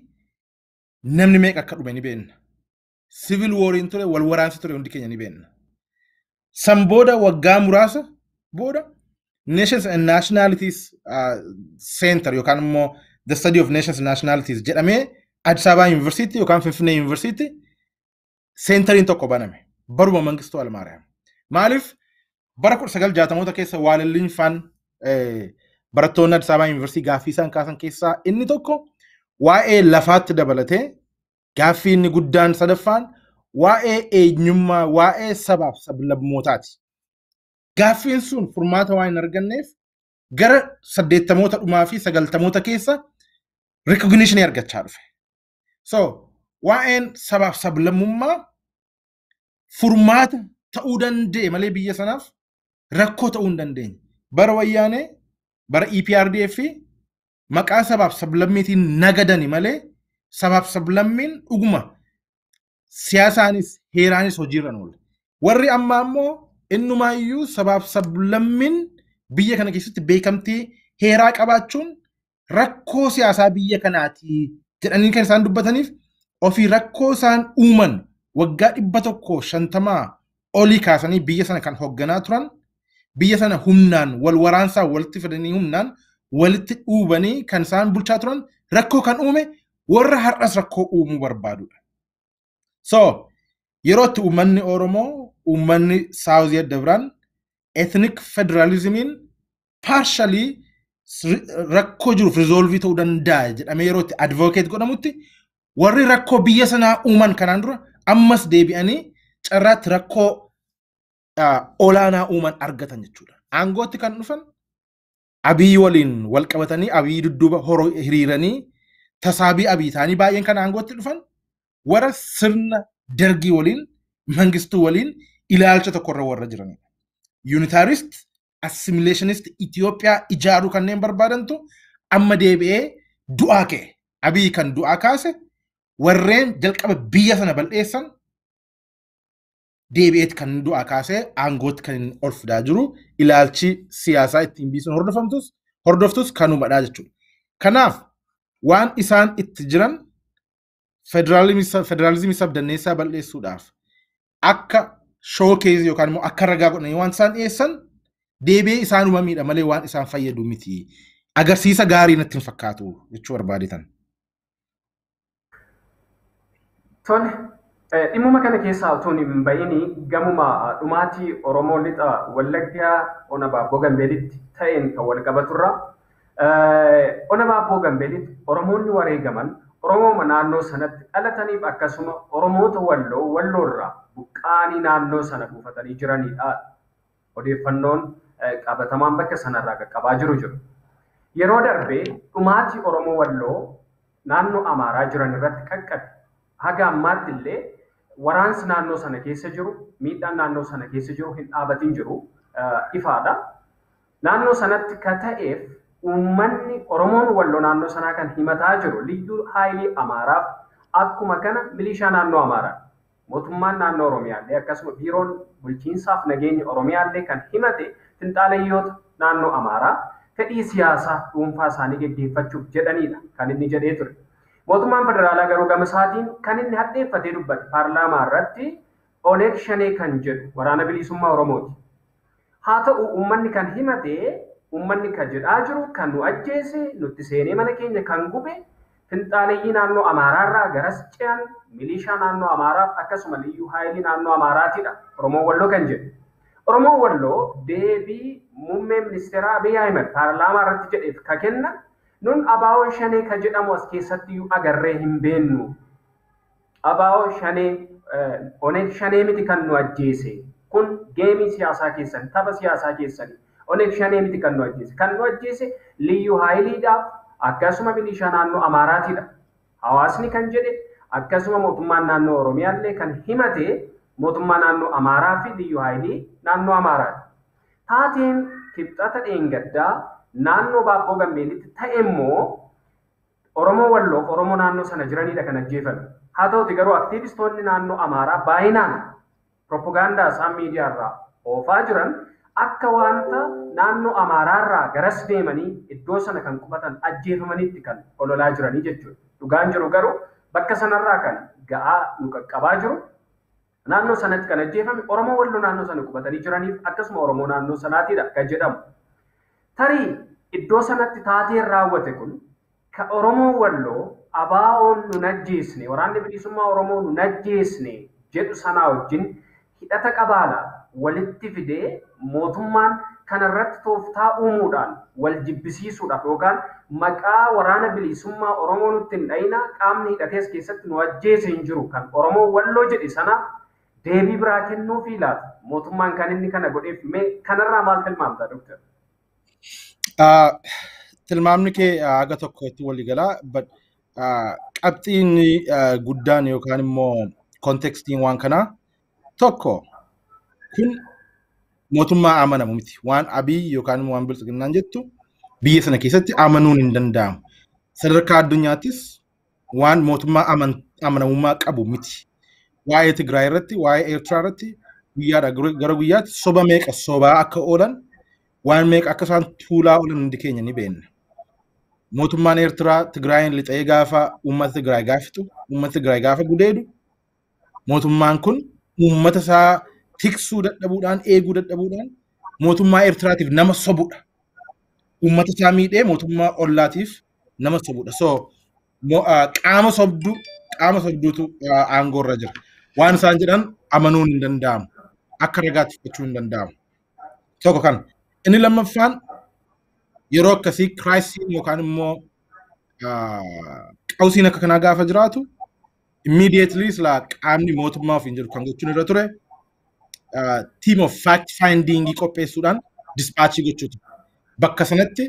namni meeqa akka dhume ni beekna. Civil War'n ture, wal waraansi ture hundi keenya ni beekna. San booda waggaa muraasa booda Nations and Nationalities Center yookaan immoo The Study of Nations and Nationalities jedhamee Addis Ababa University yookaan Finfinnee University centeriin tokko baname. Baruma Mangistuu Hayilamaariyaam. Maaliif bara 1960moota keessa Waalelliin faan barattoonni Addis Ababa University gaaffii isaan kaasan keessaa inni tokko waa'ee lafaatti dabalatee gaaffii inni guddaan sadaffaan waa'ee eenyummaa, waa'ee sabaaf sablammootaati. Gaaffiin sun furmaata waan hin arganneef gara 80moota dhumaa fi 90moota keessa recognition argachaa dhufe. So waa'een sabaaf sablammummaa furmaata ta'uu danda'e malee biyya sanaaf rakkoo ta'uu hin dandeenye. Bara Wayyaanee, bara EPRDF maqaa sabaaf sablammiitiin nagadani malee sabaaf sablammiin dhuguma siyaasaanis heeraanis hojiirra oolle. Warri ammaa immoo innumaayyuu sabaaf sablammiin biyya kana keessatti beekamtii heeraa qabaachuun rakkoo siyaasaa biyya kanaati jedhanii kan isaan dubbataniif ofii rakkoo isaan uuman waggaa 150 olii kaasanii biyya sana kan hoogganaa turan, biyya sana humnaan wal waraansaa walitti fidanii humnaan walitti dhuubanii kan isaan bulchaa turan rakkoo kan uume warra har'as rakkoo uumuu barbaadudha. So yeroo itti uummanni Oromoo, uummanni Saawuzii adda biraan ethnic federalismiin partially rakkoo jiruuf resolve ta'uu danda'a jedhamee yeroo itti advocate godhamutti warri rakkoo biyya sanaa uuman kanaan dura ammas deebi'anii carraatti rakkoo olaanaa uuman argatan jechuudha. Aangootti kan dhufan Abiyyi waliin wal qabatanii Abiyyi dudduuba hiriiranii tasaabii Abiyyi ta'anii baay'een kan aangootti dhufan warra sirna Dargii waliin, Mangistuu waliin ilaalcha tokkorra warra jiranidha. Unitarist, assimilationist Itoophiyaa ijaaruu kanneen barbaadantu amma deebi'ee du'aa ka'e. Abiyyi kan du'aa kaase warreen jalqaba biyya sana bal'eessan deebi'eet kan du'aa kaasee aangootti kan inni ol fidaa jiru ilaalchi siyaasaa ittiin biyyi sun hordoftus kanumadha jechuudha. Kanaaf waan isaan itti jiran federaalizimii sabdanneessaa bal'eessuudhaaf akka showcase yookaan immoo akka ragaa godhanii waan isaan dhiyeessan deebi'ee isaanuma miidha malee waan isaan fayyadu miti. Agarsiisa gaarii natti hin fakkaatu jechuu barbaadetan. Tole, dhimmuma kana keessaa utuun hin bahin gamuma dhumaatii Oromoo lixa Wallaggaa Ona Baabboo Gambeelitti ta'een kan wal qabaturra. Ona Baabboo Gambeelitti Oromoonni wareegaman Oromooma naannoo sanatti dhalataniif akkasuma Oromoota Walloo Walloorraa buqqaanii naannoo sana buufatanii jiranidha. Odeeffannoon qabatamaan bakka sanarraa qaqqabaa jiru jiru. Yeroo darbee dhumaatii Oromoo Walloo naannoo Amaaraa jiran irratti qaqqabe. Haga ammaatti illee waraansi naannoo sana keessa jiru, miidhaan naannoo sana keessa jiru hin dhaabatin jiru ifaadha. Naannoo sanatti ka ta'eef uummanni Oromoon Walloo naannoo sanaa kan himataa jiru liyyuu haayilii Amaaraaf akkuma kana milishaa naannoo Amaaraa. Mootummaan naannoo Oromiyaallee akkasuma biiroon bulchiinsaaf nageenya Oromiyaallee kan himate finxaalayyoota naannoo Amaaraa fedhii siyaasaa dhuunfaa isaanii geggeeffachuuf jedhanidha kan inni jedhee ture. Mootummaan federaalaa garuu gama isaatiin kan inni hadheeffatee dubbate paarlaamaa irratti Oneeg Shanee kan jedhu waraana bilisummaa Oromooti. Haa ta'u uummanni kan himate, uummanni kan jedhaa jiru, kan nu ajjeese, nutti seenee mana keenya kan gube, finxaaleyyii naannoo Amaaraarraa garas ce'an milishaa naannoo Amaaraaf akkasuma liyyuu haayilii naannoo Amaaraatidha. Oromoon Walloo kan jedhu. Oromoon Walloo deebii muummee ministeeraa Abiy Ahmed paarlaamaa irratti jedheef ka kennan nun abaa'oo shanee ka jedhamu as keessatti iyyuu agarree hin beennu. Abaa'oo shanee, Oneeg Shanee miti kan nu ajjeese. Kun geemii siyaasaa keessan, tapha siyaasaa keessani. Oneeg Shanee miti kan nu ajjeese. Kan nu ajjeese liyyuu haayiliidhaaf akkasuma milishaa naannoo Amaaraatidha. Hawaasni kan jedhe akkasuma mootummaan naannoo Oromiyaallee kan himate mootummaa naannoo Amaaraa fi liyyuu haayilii naannoo Amaaraati. Taateen kibxata dheengaddaa naannoo Baabboo Gambeelitti ta'e immoo Oromoo Walloof Oromoo naannoo sana jiranidha kan ajjeefame. Haa ta'uti garuu aktiivistoonni naannoo Amaaraa baay'inaan propagaandaa isaan miidiyaarraa oofaa jiran akka wanta naannoo Amaaraarraa garas deemanii iddoo sana kan qubatan ajjeefamanitti kan ololaa jiranii jechuudha. Dhugaan jiru garuu Bakka sanarraa kan ga'aa nu qaqqabaa jiru naannoo sanatti kan ajjeefame Oromoo Walloo naannoo sana qubatanii jiraniif akkasuma Oromoo naannoo sanaatiidha kan jedhamu. Tarii iddoo sanatti taateen raawwate kun ka Oromoo Walloo ABO'n nu ajjeesne, waraanni bilisummaa Oromoo nu ajjeesne jedhu sanaa wajjin hidhata qabaala walitti fidee mootummaan kanarratti tooftaa uumuudhaan wal jibbisiisuudhaaf yookaan maqaa waraana bilisummaa Oromoo nutti hin dhayina, qaamni hidhatees keessatti nu ajjeese hin jiru kan Oromoo Walloo jedhe sanaaf deebii biraa kennuufii laata? Mootummaan kan inni kana godheef mee kanarraa maal tilmaamta, Doktar? Tilmaamni kee haga tokkotti walii galaa, but qabxiin guddaan yookaan immoo kontekstiin waan kanaa tokko, kun mootummaa amanamu miti. Waan Abiy yookaan immoo waan Biltsiginnaan jettu biyya sana keessatti amanuun hin danda'amu. Sadarkaa addunyaattis waan mootummaa amanamummaa qabu miti. Waa'ee Tigraay irratti, waa'ee Eertiraa irratti guyyaadhaa gara guyyaatti soba meeqa sobaa akka oolan, waan meeqa akka isaan tuulaa oolan hundi keenya ni beekna. Mootummaan Eertiraa Tigraayin lixee gaafa uummata Tigraay gaafatu, uummata Tigraay gaafa gudeedu, mootummaan kun uummata isaa tiksuu dadhabuudhaan, eeguu dadhabuudhaan mootummaa Eertiraatiif nama sobudha. Uummata isaa miidhee mootummaa ollaatiif nama sobudha. So qaama sobduutu aangoo irra jira. Waan isaan jedhan amanuun hin danda'amu. Akka ragaatti fudhachuu hin danda'amu. Tokko kana. Inni lammaffaan, yeroo akkasii crisisiin yookaan immoo qawsiin akka kanaa gaafa jiraatu, immediately silaa qaamni mootummaa ofiin jiru kan gochuun irra ture team of fact finding qopheessuudhaan dispatchii gochuutu. Bakka sanatti,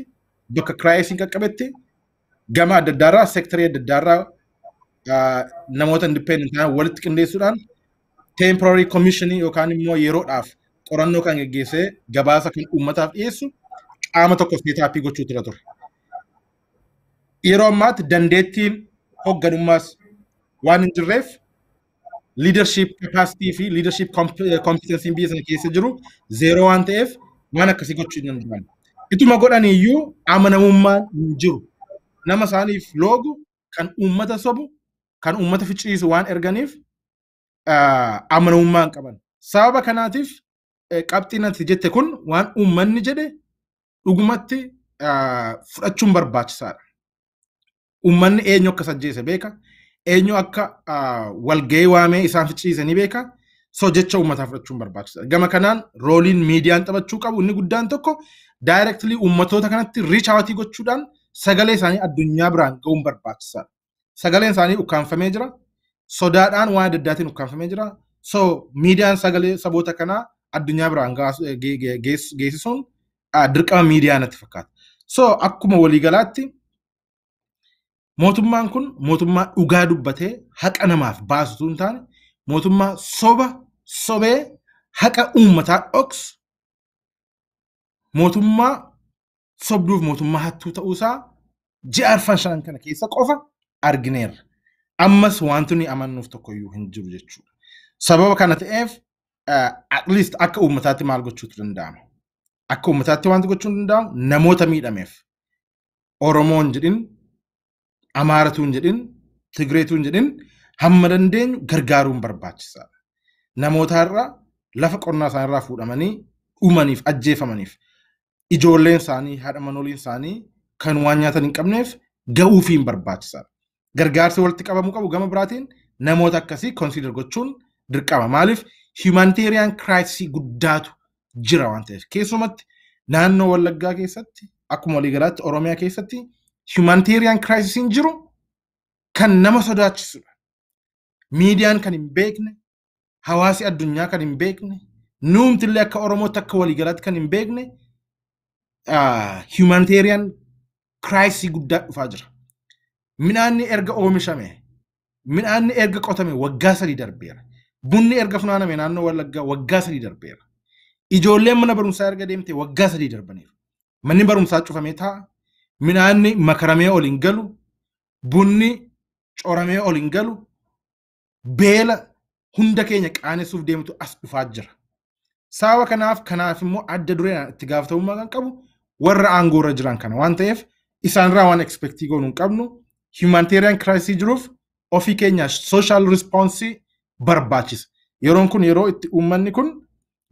bakka crisisiin qaqqabetti, gama adda addaarraa, sectorii adda addaarraa namoota independent ta'an walitti qindeessuudhaan temporary commission yookaan immoo yeroodhaaf qorannoo kan geggeessee gabaasa kan uummataaf dhiyeessu qaama tokko setupii gochuutu irra ture. Yeroo ammaatti dandeettiin hoogganummaas waan hin jirreef, leadership capacity fi leadership competency biyya sana keessa jiru zero waan ta'eef, waan akkasii gochuu hin danda'amu. Ituma godhan iyyuu amanamummaan hin jiru. Nama isaaniif loogu, kan uummata sobu, kan uummata ficciisu waan erganiif amanamummaa hin qaban. Sababa kanaatiif qabxiin ati jette kun, waan uummanni jedhe dhugumatti fudhachuun barbaachisaadha. Uummanni eenyu akka sajjeese beeka. Eenyu akka walgahii waamee isaan ficciise ni beeka. So jecha uummataa fudhachuun barbaachisaadha. Gama kanaan roleiin miidiyaan taphachuu qabu inni guddaan tokko directly uummatoota kanatti reach out gochuudhaan sagalee isaanii addunyaa biraan ga'uun barbaachisaadha. Sagaleen isaanii ukkaanfamee jira. Sodaadhaan waan adda addaatiin ukkaanfamee jira. So miidiyaan sagalee saboota kanaa addunyaa biraan geessisuun dirqama miidiyaa natti fakkaata. So akkuma waliigalaatti mootummaan kun mootummaa dhugaa dubbatee haqa namaaf baasu hin taane, mootummaa soba sobee haqa uummataa dhoksu, mootummaa sobduuf mootummaa hattuu ta'uusaa ji'a arfan shanan kana keessa qofa argineerra. Ammas wanti nuyi amannuuf tokkoyyuu hin jiru jechuudha. Sababa kana ta'eef at least akka uummataatti maal gochuutu danda'ama? Akka uummataatti wanti gochuun danda'amu, namoota miidhameef Oromoon jedhin, Amaaratuun jedhin, Tigreetuun jedhin, hamma dandeenyu gargaaruun barbaachisaadha. Namoota irraa lafa qonnaa isaaniirraa fuudhamanii dhumaniif, ajjeefamaniif, ijoolleen isaanii, haadha manooliin isaanii kan waan nyaatan hin qabneef ga'uufiin barbaachisaadha. Gargaarsi walitti qabamuu qabu gama biraatiin namoota akkasii consider gochuun dirqama. Maaliif, humanitarian crisis guddaatu jira waan ta'eef, keessumatti naannoo Wallaggaa keessatti, akkuma waliigalaatti Oromiyaa keessatti humanitarian crisisiin jiru kan nama sodaachisudha. Miidiyaan kan hin beekne, hawaasi addunyaa kan hin beekne, nuumtillee akka Oromootti akka waliigalaatti kan hin beekne humanitarian crisis guddaa dhufaa jira. Midhaanni erga oomishame, midhaanni erga qotame waggaa 3 darbeera. Bunni erga funaaname naannoo Wallaggaa waggaa 3 darbeera. Ijoolleen mana barumsaa erga deemte waggaa 3 darbaniiru. Manni barumsaa cufamee taa'a. Midhaanni makaramee ol hin galu. Bunni coramee ol hin galu. Beela hunda keenya qaanessuuf deemtu as dhufaa jira. Sababa kanaaf immoo adda dureen itti gaafatamummaa kan qabu warra aangoo irra jiran kana waan ta'eef, isaanirraa waan expectii goonuu hin qabnu. Humanitarian crisis jiruuf Ofii keenya social response barbaachisa. Yeroon kun yeroo itti uummanni kun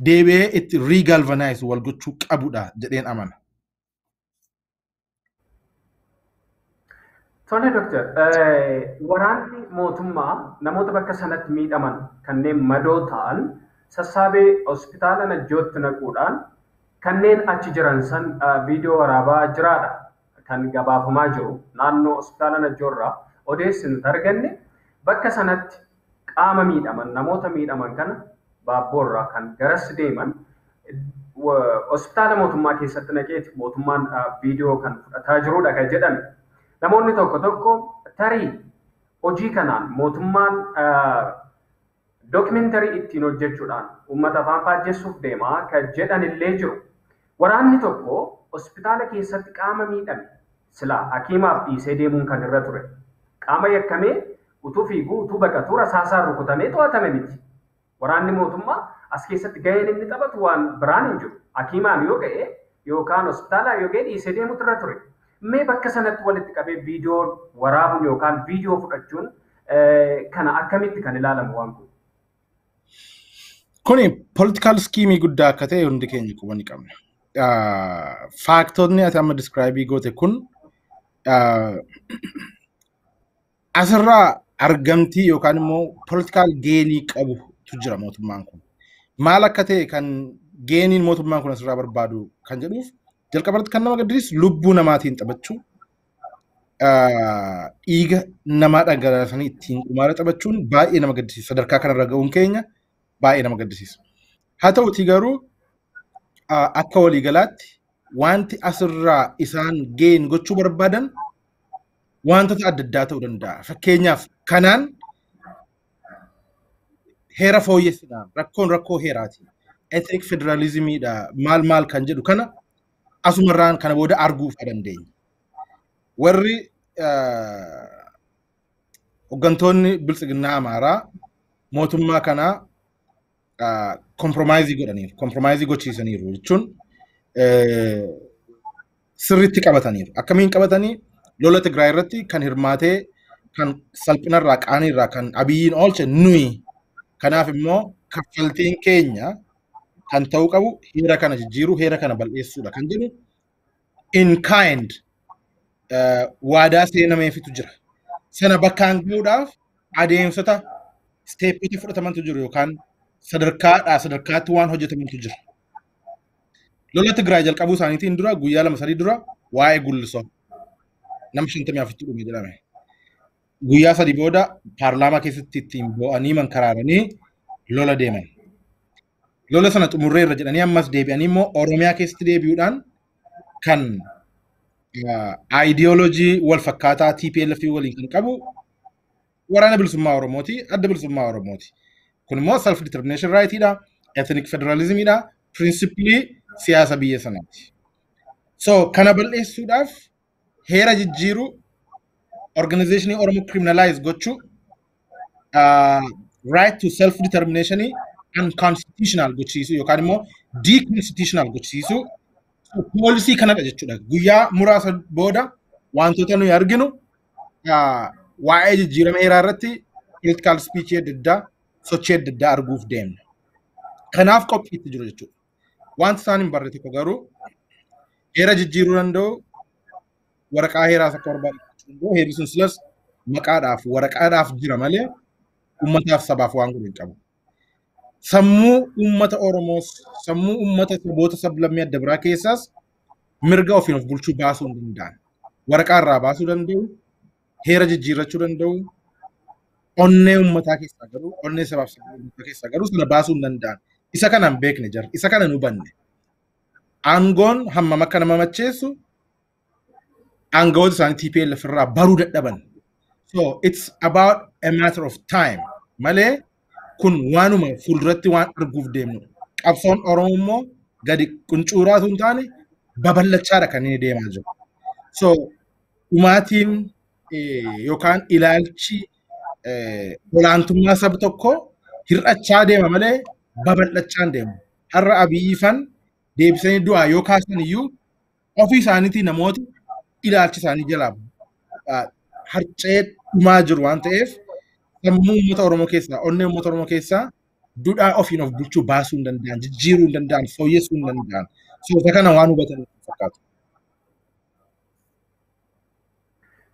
deebi'ee itti regalvanize wal gochuu qabudha jedheen amana. Tole Dooktar, waraanni mootummaa namoota bakka sanatti miidhaman kanneen madoo ta'an sassaabee hospitaala Najjootti naquudhaan kanneen achi jiran san viidiyoo waraabaa jiraadha kan gabaafamaa jiru. Naannoo hospitaala Najjoorraa odeessi nuti arganne bakka sanatti qaama miidhaman namoota miidhaman kana baabboorraa kan garas deeman hospitaala mootummaa keessatti naqeeti mootummaan viidiyoo kan fudhataa jirudha kan jedhame. Namoonni tokko tokko tarii hojii kanaan mootummaan dookimintarii ittiin hojjechuudhaan uummata afaan faajjessuuf deemaa kan jedhan illee jiru. Waraanni tokko hospitaala keessatti qaama miidhame silaa hakiimaaf dhiisee deemuun kan irra ture. Qaama yakkamee utuu fiiguu utuu baqatuu rasaasaan rukutamee to'atame miti. Waraanni mootummaa as keessatti gaheen inni taphatu waan biraan hin jiru. Hakiimaan yoo ga'e yookaan hospitaalaa yoo ga'e dhiisee deemutu irra ture. Mee bakka sanatti walitti qabee viidiyoo waraabuun yookaan viidiyoo fudhachuun kana akkamitti kan ilaalamu waan kun? Kuni political scheme guddaa akka ta'e hundi keenya quba ni qabna. Faaktoonni ati amma describe goote kun asirraa argamtii yookaan immoo political gainii qabutu jira mootummaan kun. Maal akka ta'e kan gainiin mootummaan kun asirraa barbaadu kan jedhuuf jalqabarratti kan nama gaddisiisu lubbuu namaatiin taphachuu, dhiiga namaa dhangalaasanii ittiin qumaara taphachuun baay'ee nama gaddisiisa. Sadarkaa kanarra ga'uun keenya baay'ee nama gaddisiisa. Haa ta'utii garuu akka waliigalaatti wanti asirraa isaan gain gochuu barbaadan wantoota adda addaa ta'uu danda'a. Fakkeenyaaf kanaan heera fooyyessinaa rakkoon rakkoo heeraati. Ethnic federalismiidha maal maal kan jedhu kana asumarraan kana booda arguuf dandeenya. Warri hooggantoonni biltsiginnaa Amaaraa mootummaa kanaa kompromaayizii godhaniiru, kompromaayizii gochiisaniiru jechuun sirriitti qabataniiru. Akkamiin qabatanii lola Tigraay irratti kan hirmaatee kan salphinarraa qaaniirraa kan Abiyyiin oolche nuyi. Kanaaf immoo kaffaltiin keenya kan ta'uu qabu heera kana jijjiiruu, heera kana bal'eessuudha kan jedhu in kind waadaa seenameefitu jira. Sana bakkaan gahuudhaaf adeemsota steepota fudhatamantu jiru yookaan sadarkaadhaa sadarkaatti waan hojjetamantu jira. Lola Tigraay jalqabuu isaaniitiin dura guyyaa 2-3 dura waa'ee Gullisoo nama 54tti dhume jedhame. Guyyaa 3 booda paarlaamaa keessatti ittiin bo'anii mankaraaranii lola deeman. Lola sana xumurreerra jedhanii ammas deebi'anii immoo Oromiyaa keessatti deebi'uudhaan kan aayidiyooloojii wal fakkaataa TPLF waliin kan qabu waraana bilisummaa Oromooti, adda bilisummaa Oromooti. Kun immoo self determination rightidha, ethnic federalismidha, principally siyaasa biyya sanaati. So kana bal'eessuudhaaf heera jijjiiruu, organizationii Oromoo criminalize gochuu, right to self determination unconstitutional gochisiisuu yookaan immoo deconstitutional gochisiisuu poolisii kanadha jechuudha. Guyyaa muraasa booda wantoota nuyi arginu waa'ee jijjiirama heeraa irratti political speech adda addaa, sochii adda addaa arguuf deemna. Kanaaf qophiitti jiru jechuudha. Wanti isaan hin barre tokko garuu heera jijjiiruu danda'u, waraqaa heeraas akka barbaadu danda'u, heerri sun silas maqaadhaaf waraqaadhaaf jira malee uummataaf sabaaf waan godhu hin qabu. Sammuu uummata Oromoos, sammuu uummata saboota sablammii adda biraa keessaas mirga ofiin of bulchuu baasuu hin danda'an. Waraqaa irraa baasuu danda'u, heera jijjiirrachuu danda'u, onnee uummataa keessaa garuu, onnee sabaaf sablammii keessaa garuu sana baasuu hin danda'an. Isa kana hin beekne jarri, isa kana hin hubanne. Aangoon hammam akka nama macheessu aangawoota isaanii TPLF irraa baruu dadhaban. So it's about a matter of time malee kun waanuma fuulduratti waan arguuf deemnu. Qabsoon Oromoo immoo gadi quncuuraa osoo hin taane babal'achaadha kan inni deemaa jiru. So dhumaatiin yookaan ilaalchi olaantummaa saba tokkoo hir'achaa deema malee babal'achaa hin deemu. Har'a Abiyyi fan deebisanii du'aa yoo kaasan iyyuu ofii isaaniitii namoota ilaalcha isaanii jalaa harcee dhumaa jiru waan ta'eef Sammuu uummata Oromoo keessaa, onnee uummata Oromoo keessaa duudhaa ofiin of bulchuu baasuu hin danda'an, jijjiiruu hin danda'an, fooyyessuu hin danda'an. So isa kana waan hubatan fakkaatu.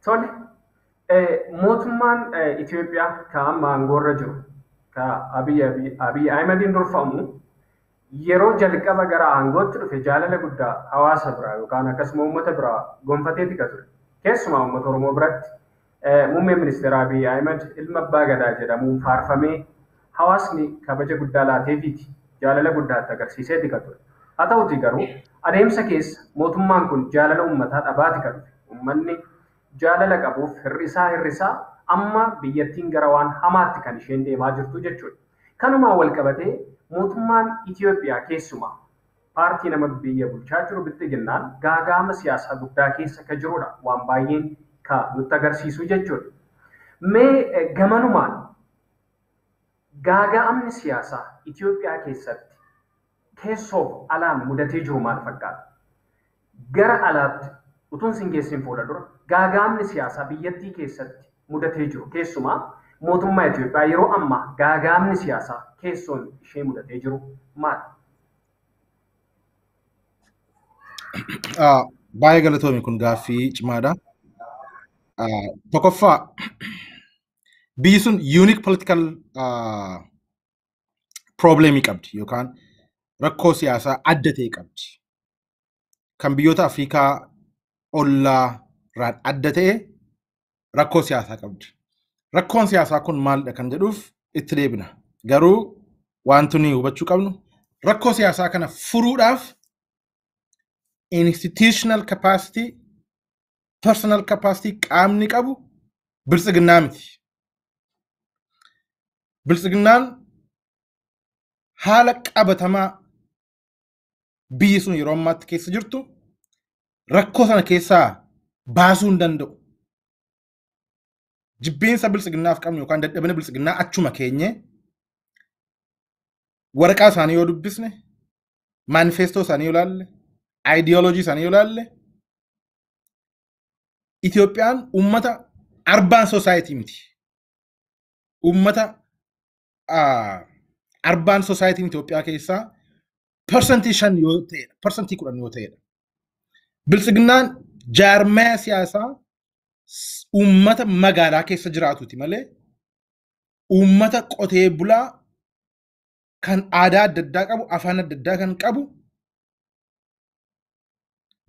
Tole, mootummaan Itoophiyaa ka amma aangoorra jiru, ka Abiy Ahimadiin durfamu, yeroo jalqaba gara aangootti dhufe jaalala guddaa hawaasa biraa yookaan akkasuma uummata biraa gonfateeti ka ture. Keessumaa uummata Oromoo biratti muummeen ministeera Abiy Ahimad ilma abbaa gadaa jedhamuun faarfamee hawaasni kabaja guddaa laateefiiti jaalala guddaatti agarsiiseeti ka ture. Haa ta'uti garuu adeemsa keessa mootummaan kun jaalala uummataa dhabaati ka dhufe. Uummanni jaalala qabuuf hir'isaa amma biyyattiin gara waan hamaatti kan isheen deemaa jirtu jechuudha. Kanumaan wal qabatee mootummaan Itoophiyaa keessumaa paartii nama biyya bulchaa jiru Bilxiginnaan gaagaama siyaasaa guddaa keessa ka jirudha. Waan baay'een ka nutti agarsiisu jechuudha. Mee gamanumaan gaagaamni siyaasaa Itoophiyaa keessatti keessoof alaan mudatee jiru maal fakkaata? Gara alaatti utuun sin geessin fuula dura gaagaamni siyaasaa biyyattii keessatti mudatee jiru keessumaa mootummaa Itoophiyaa yeroo ammaa gaagaamni siyaasaa keessoon ishee mudatee jiru maali? Baay'ee galatoomi, kun gaaffii cimaadha. Tokkoffaa, biyyi sun unique political problemii qabdi yookaan rakkoo siyaasaa adda ta'e qabdi. Kan biyyoota Afrikaa ollaa irraan adda ta'e rakkoo siyaasaa qabdi. Rakkoon siyaasaa kun maalidha kan jedhuuf itti deebina. Garuu wanti nuyi hubachuu qabnu, rakkoo siyaasaa kana furuudhaaf institutional capacity, personal capacity qaamni qabu Biltsiginnaa miti. Biltsiginnaan haala qabatamaa biyyi sun yeroo ammaatti keessa jirtu rakkoo sana keessaa baasuu hin danda'u. Jibbiinsa Biltsiginnaaf qabnu yookaan dadhabina Biltsiginnaa achuma keenye, waraqaa isaanii yoo dubbisne, maanifeestoo isaanii yoo ilaalle, aayidiyooloojii isaanii yoo ilaalle, Itoophiyaan uummata urban society miti. Uummata urban societyn Itoophiyaa keessaa 5% yoo ta'edha, 10% yoo ta'edha. Biltsiginnaan jaarmaya siyaasaa uummata magaalaa keessa jiraatuti malee uummata qotee bulaa kan aadaa adda addaa qabu, afaan adda addaa kan qabu,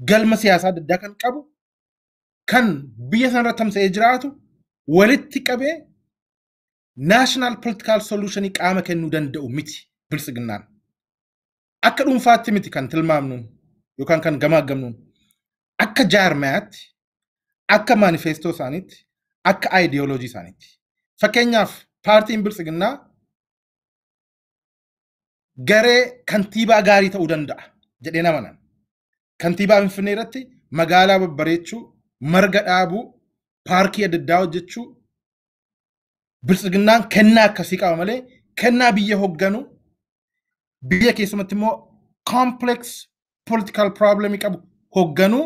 galma siyaasaa adda addaa kan qabu, kan biyya sanarra tamsa'ee jiraatu walitti qabee national political solutionii qaama kennuu danda'u miti Biltsiginnaan. Akka dhuunfaatti miti kan tilmaamnuun yookaan kan gamaaggamnuun, akka jaarmayaatti, akka maanifeestoo isaaniitti, akka aayidiyooloojii isaaniitti. Fakkeenyaaf, paartiin Biltsiginnaa garee kantiibaa gaarii ta'uu danda'a jedhee namanan. Kantiibaa Finfinnee irratti magaalaa babbareechuu, marga dhaabuu, paarkii adda addaa hojjechuu, Biltsiginnaan kennaa akkasii qaba malee kennaa biyya hoogganu, biyya keessumatti immoo complex political problem qabu hoogganuu,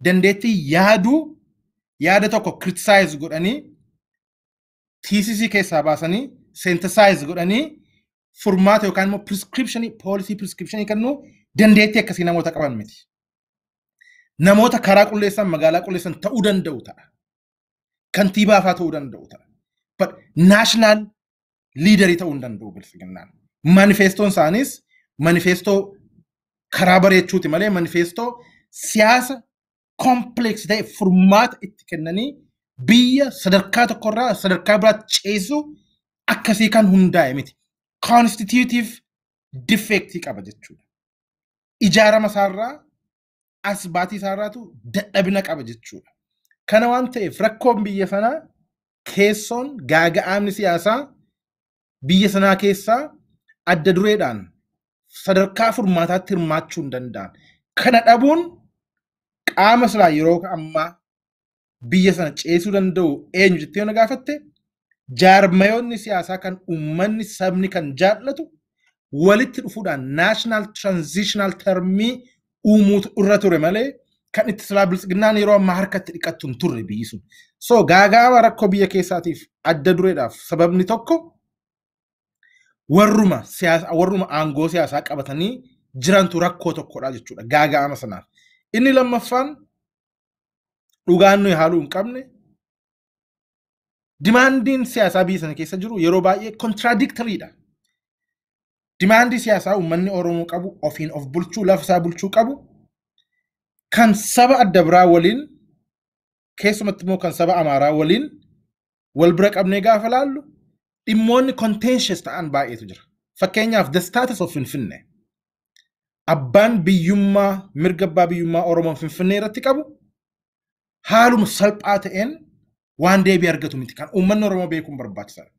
dandeettii yaaduu, yaada tokko criticize godhanii TCC keessaa baasanii synthesize godhanii furmaata yookaan immoo prescriptionii, policy prescriptionii kennuu dandeettii akkasii namoota qaban miti. Namoota karaa qulleessan, magaalaa qulleessan ta'uu danda'u ta'a. Kantiibaa fa'aa ta'uu danda'u ta'a. But national leaderii ta'uu hin danda'u Biltsiginnaan. Manifeestoon isaaniis manifeestoo karaa bareechuuti malee manifeestoo siyaasa complex ta'e furmaata itti kennanii biyya sadarkaa tokkorraa sadarkaa biraatti ceesisuu akkasii kan hundaa'e miti. Constitutive defect qaba jechuudha. Ijaarama isaarraa as baatii isaarraatu dadhabina qaba jechuudha. Kana waan ta'eef rakkoon biyya sanaa keessoon gaaga'amni siyaasaa biyya sanaa keessaa adda dureedhaan sadarkaa furmaataatti hirmaachuu hin danda'an. Kana dhabuun qaama silaa yeroo ammaa biyya sana ceesisuu danda'u eenyu jettee yoo na gaafatte, jaarmayoonni siyaasaa kan uummanni, sabni kan jaallatu walitti dhufuudhaan national transitional termii uumuutu irra ture malee Kan itti silaa biltsiginnaan yeroo ammaa harkatti dhiqattu hin turre biyyi sun. So gaagaama rakkoo biyya keessaatiif adda dureedhaaf sababni tokko warruma siyaasa, warruma aangoo siyaasaa qabatanii jirantu rakkoo tokkodha jechuudha gaagaama sanaaf. Inni lammaffaan, dhugaan nuyi haaluu hin qabne, demandiin siyaasaa biyya sana keessa jiru yeroo baay'ee contradictorydha. Demandii siyaasaa uummanni Oromoo qabu, ofiin of bulchuu, lafa isaa bulchuu qabu, kan saba adda biraa waliin, keessumatti immoo kan saba Amaaraa waliin wal bira qabnee gaafa laallu, dhimmoonni contentious ta'an baay'eetu jira. Fakkeenyaaf, the status of Finfinnee. Abbaan biyyummaa, mirga abbaa biyyummaa Oromoon Finfinnee irratti qabu haaluma salphaa ta'een waan deebii argatu miti, kan uummanni Oromoo beekuun barbaachisaadha.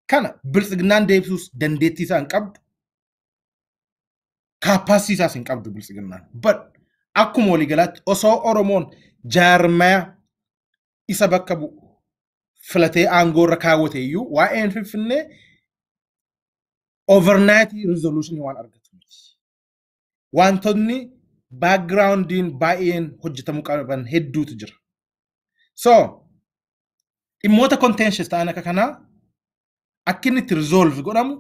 Kana biltsiginnaan deebisuus dandeettii isaa hin qabdu. Capacity isaas hin qabdu biltsiginnaan. But akkuma waliigalaatti osoo Oromoon jaarmaya isa bakka bu'u filatee aangoo irra kaawwate iyyuu, waa'een Finfinnee overnight resolution waan argatu miti. Wantoonni backgroundiin baay'een hojjetamuu qaban hedduutu jira. So dhimmoota contentious ta'an akka kanaa akka inni itti resolve godhamu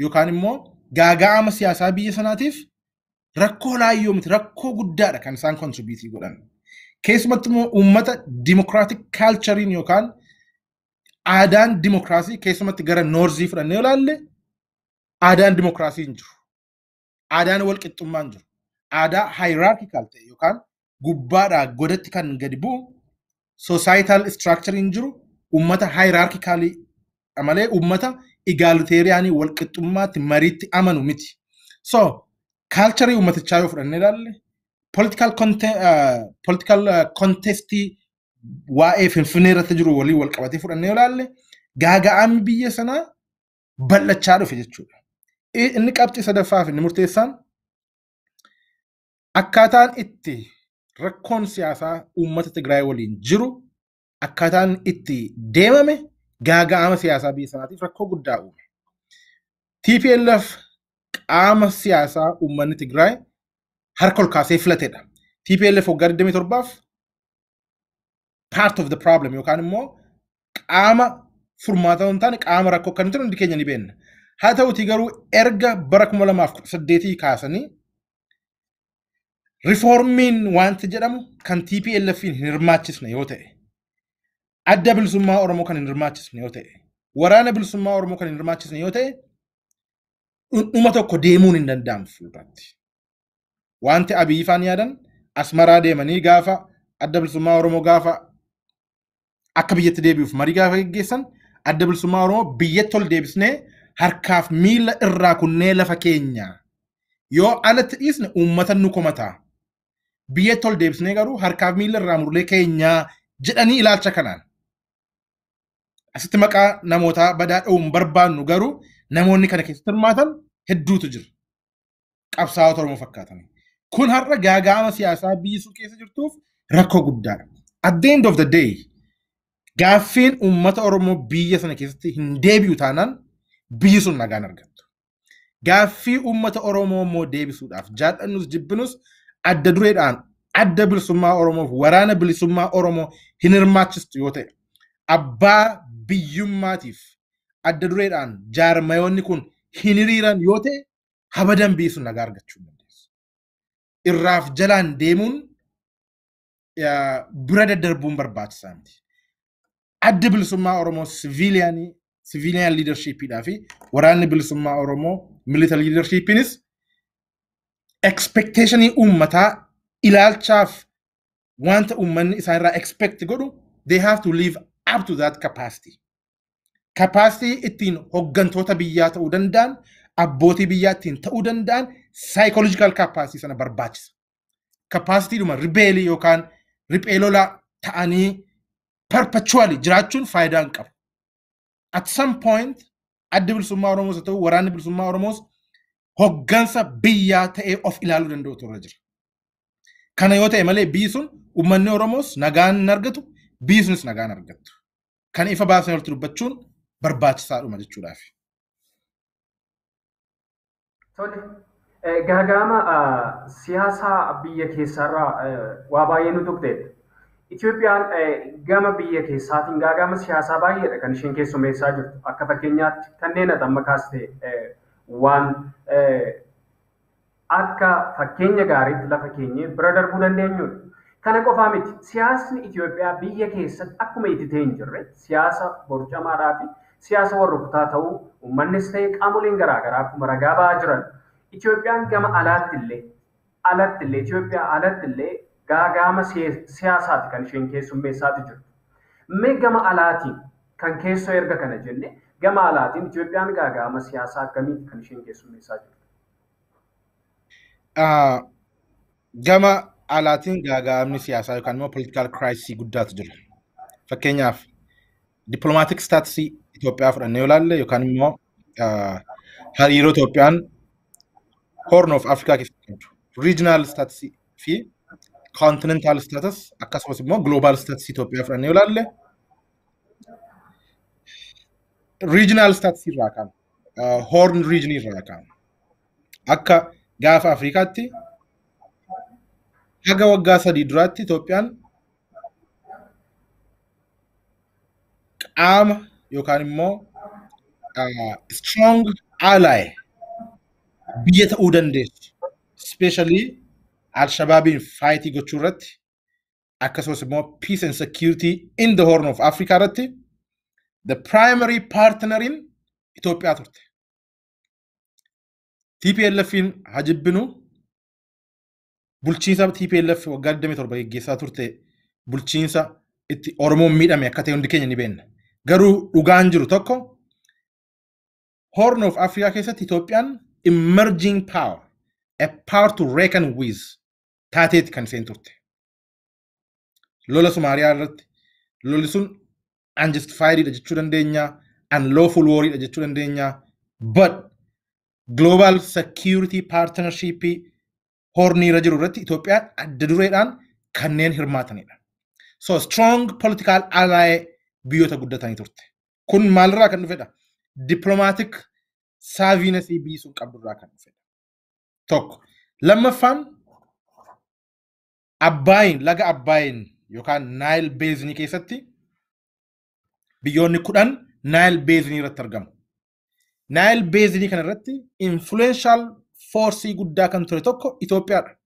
yookaan immoo gaaga'ama siyaasaa biyya sanaatiif rakkoo laayyoo miti, rakkoo guddaadha kan isaan contribute godhan. Keessumatti immoo uummata democratic culturein yookaan aadaan dimokiraasii, keessumatti gara northii fudhannee ilaalle, aadaan dimokiraasii hin jiru. Aadaan wal qixxummaa hin jiru. Aadaa hierarchical ta'e yookaan gubbaadhaa godatti kan gadi bu'u societal structure hin jiru. Uummata hierarchically malee uummata egalitarianii, wal qixxummaatti, mariitti amanu miti. So culture uummatichaa yoo fudhannee ilaalle, political contestii waa'ee Finfinnee irratti jiru waliin wal qabatee fudhannee ilaalle, gaaga'amni biyya sanaa bal'achaa dhufe jechuudha. Inni qabxii sadaffaa fi inni murteessaan, akkaataan itti rakkoon siyaasaa uummata Tigraay waliin jiru, akkaataan itti deemame gaaga'ama siyaasaa biyya sanaatiif rakkoo guddaa uume. TPLF qaama siyaasaa uummanni Tigraay harka ol kaasee filatedha. TPLF waggaa 27f part of the problem yookaan immoo qaama furmaata hin taane, qaama rakkoo kan ture hundi keenya ni beekna. Haa ta'utii garuu erga bara 2018 kaasanii reformiin wanti jedhamu kan TPLF hin hirmaachisne yoo ta'e, adda bilisummaa Oromoo kan hin hirmaachisne yoo ta'e, waraana bilisummaa Oromoo kan hin hirmaachisne yoo ta'e, dhuma tokko deemuun hin danda'amu fuulduratti. Wanti Abiyyi faan yaadan, Asmaraa deemanii gaafa adda bilisummaa Oromoo gaafa akka biyyatti deebi'uuf marii gaafa geggeessan, adda bilisummaa Oromoo biyyatti ol deebisnee harkaaf miila irraa kunnee lafa keenya yoo alatti dhiisne uummata nu komataa. Biyyatti ol deebisnee garuu harkaaf miila irraa murlee keenyaa jedhanii ilaalcha kanaan. Asitti maqaa namootaa badaa dha'uun barbaannu, garuu namoonni kana keessatti hirmaatan hedduutu jira. Qabsaa'ota Oromoo fakkaatan. Kun har'a gaaga'ama siyaasaa biyyi sun keessa jirtuuf rakkoo guddaadha. At the end of the day, gaaffiin uummata Oromoo biyya sana keessatti hin deebi'u taanaan biyyi sun nagaan argattu. Gaaffii uummata Oromoo immoo deebisuudhaaf, jaallannus jibbinus, adda dureedhaan adda bilisummaa Oromoof waraana bilisummaa Oromoo hin hirmaachistu yoo ta'e, abbaa biyyummaatiif adda dureedhaan jaarmayoonni kun hin hiriiran yoo ta'e, habadan biyyi sun nagaa argachuu hin dandeessu. Irraaf jalaan deemuun, bira daddarbuun barbaachisaa miti. Adda bilisummaa Oromoo civilian leadershipiidhaa fi waraanni bilisummaa Oromoo military leadershipiinis expectationii uummataa, ilaalchaaf wanta uummanni isaanirraa expect godhu, they have to live up to that capacity. Capacity ittiin hoggantoota biyyaa ta'uu danda'an, abbootii biyyaa ittiin ta'uu danda'an, psychological capacity sana barbaachisa. Capacity dhuma rebelii yookaan riphee lolaa ta'anii perpetually jiraachuun faayidaa hin qabu. At some point adda bilisummaa Oromoos haa ta'u waraanni bilisummaa Oromoos hoggansa biyyaa ta'ee of ilaaluu danda'u irra jira. Kana yoo ta'e malee biyyi sun, uummanni Oromoos nagaan hin argatu, biyyi sunis nagaan argattu. Kan ifa baasanii walitti dubbachuun barbaachisaadhuma jechuudhaaf. Tole. Gaaga'ama siyaasaa biyya keessaarraa waa baay'ee nu tuqxeetta. Itoophiyaan gama biyya keessaatiin gaaga'ama siyaasaa baay'eedha kan isheen keessummeessaa jirtu. Akka fakkeenyaatti kanneen ati amma kaaste waan akka fakkeenya gaariitti lafa keenyee bira darbuu dandeenyudha. Kana qofaa miti, siyaasni Itoophiyaa biyya keessatti akkuma itti ta'e hin jirre siyaasa borcamaadhaa fi siyaasa warra kutaa ta'uu uummannis ta'e qaamoleen garaagaraa akkuma ragaa ba'aa jiran, Itoophiyaan gama alaatti illee Itoophiyaa alatti illee gaaga'ama siyaasaati kan isheen keessummeessaati jirtu. Mee gama alaatiin kan keessoo erga kana jenne, gama alaatiin Itoophiyaan gaaga'ama siyaasaa akkamiiti kan isheen keessummeessaa jirtu? Gama alaatiin gaaga'amni siyaasaa yookaan immoo political crisis guddaatu jira. Fakkeenyaaf, diplomatic status Itoophiyaa fudhannee yoo ilaalle, yookaan immoo hariiroo Itoophiyaan Horn of Africa keessatti qabdu, regional status fi continental status, akkasumas immoo global status Itoophiyaa fudhannee yoo ilaalle, regional status irraa kaana, Horn region irraa kaana. Akka gaafa Afrikaatti haga waggaa 3 duraatti Itoophiyaan qaama yookaan immoo strong ally biyya ta'uu dandeessu. Especially Al-Shabaabiin fight gochuu irratti, akkasumas immoo peace and security in the Horn of Africa irratti the primary partnerin Itoophiyaa turte. TPLFin hajibbinu, bulchiinsa TPLF waggaa 27 geggeessaa turte bulchiinsa itti Oromoon miidhame akka ta'e hundi keenya ni beekna. Garuu dhugaan jiru tokko, Horn of Africa keessatti Itoophiyaan emerging power, a power to reckon with taateeti kan isheen turte. Lola Somaaliyaa irratti lolli sun unjustified dha jechuu dandeenya, unlawful war dha jechuu dandeenya, but global security partnership hornii irra jiru irratti Itoophiyaan adda dureedhaan kanneen hirmaatanidha. So strong political ally biyyoota guddatanii turte. Kun maalirraa kan dhufedha? Diplomatic savviness biyyi sun qabdurraa kan dhufedha. Tokko. Lammaffaan, Abbaayin, laga Abbaayin yookaan Nile Basin keessatti biyyoonni 10 Nile Basin irratti argamu. Nile Basin kana irratti influential force guddaa kan ture tokko Itoophiyaadha.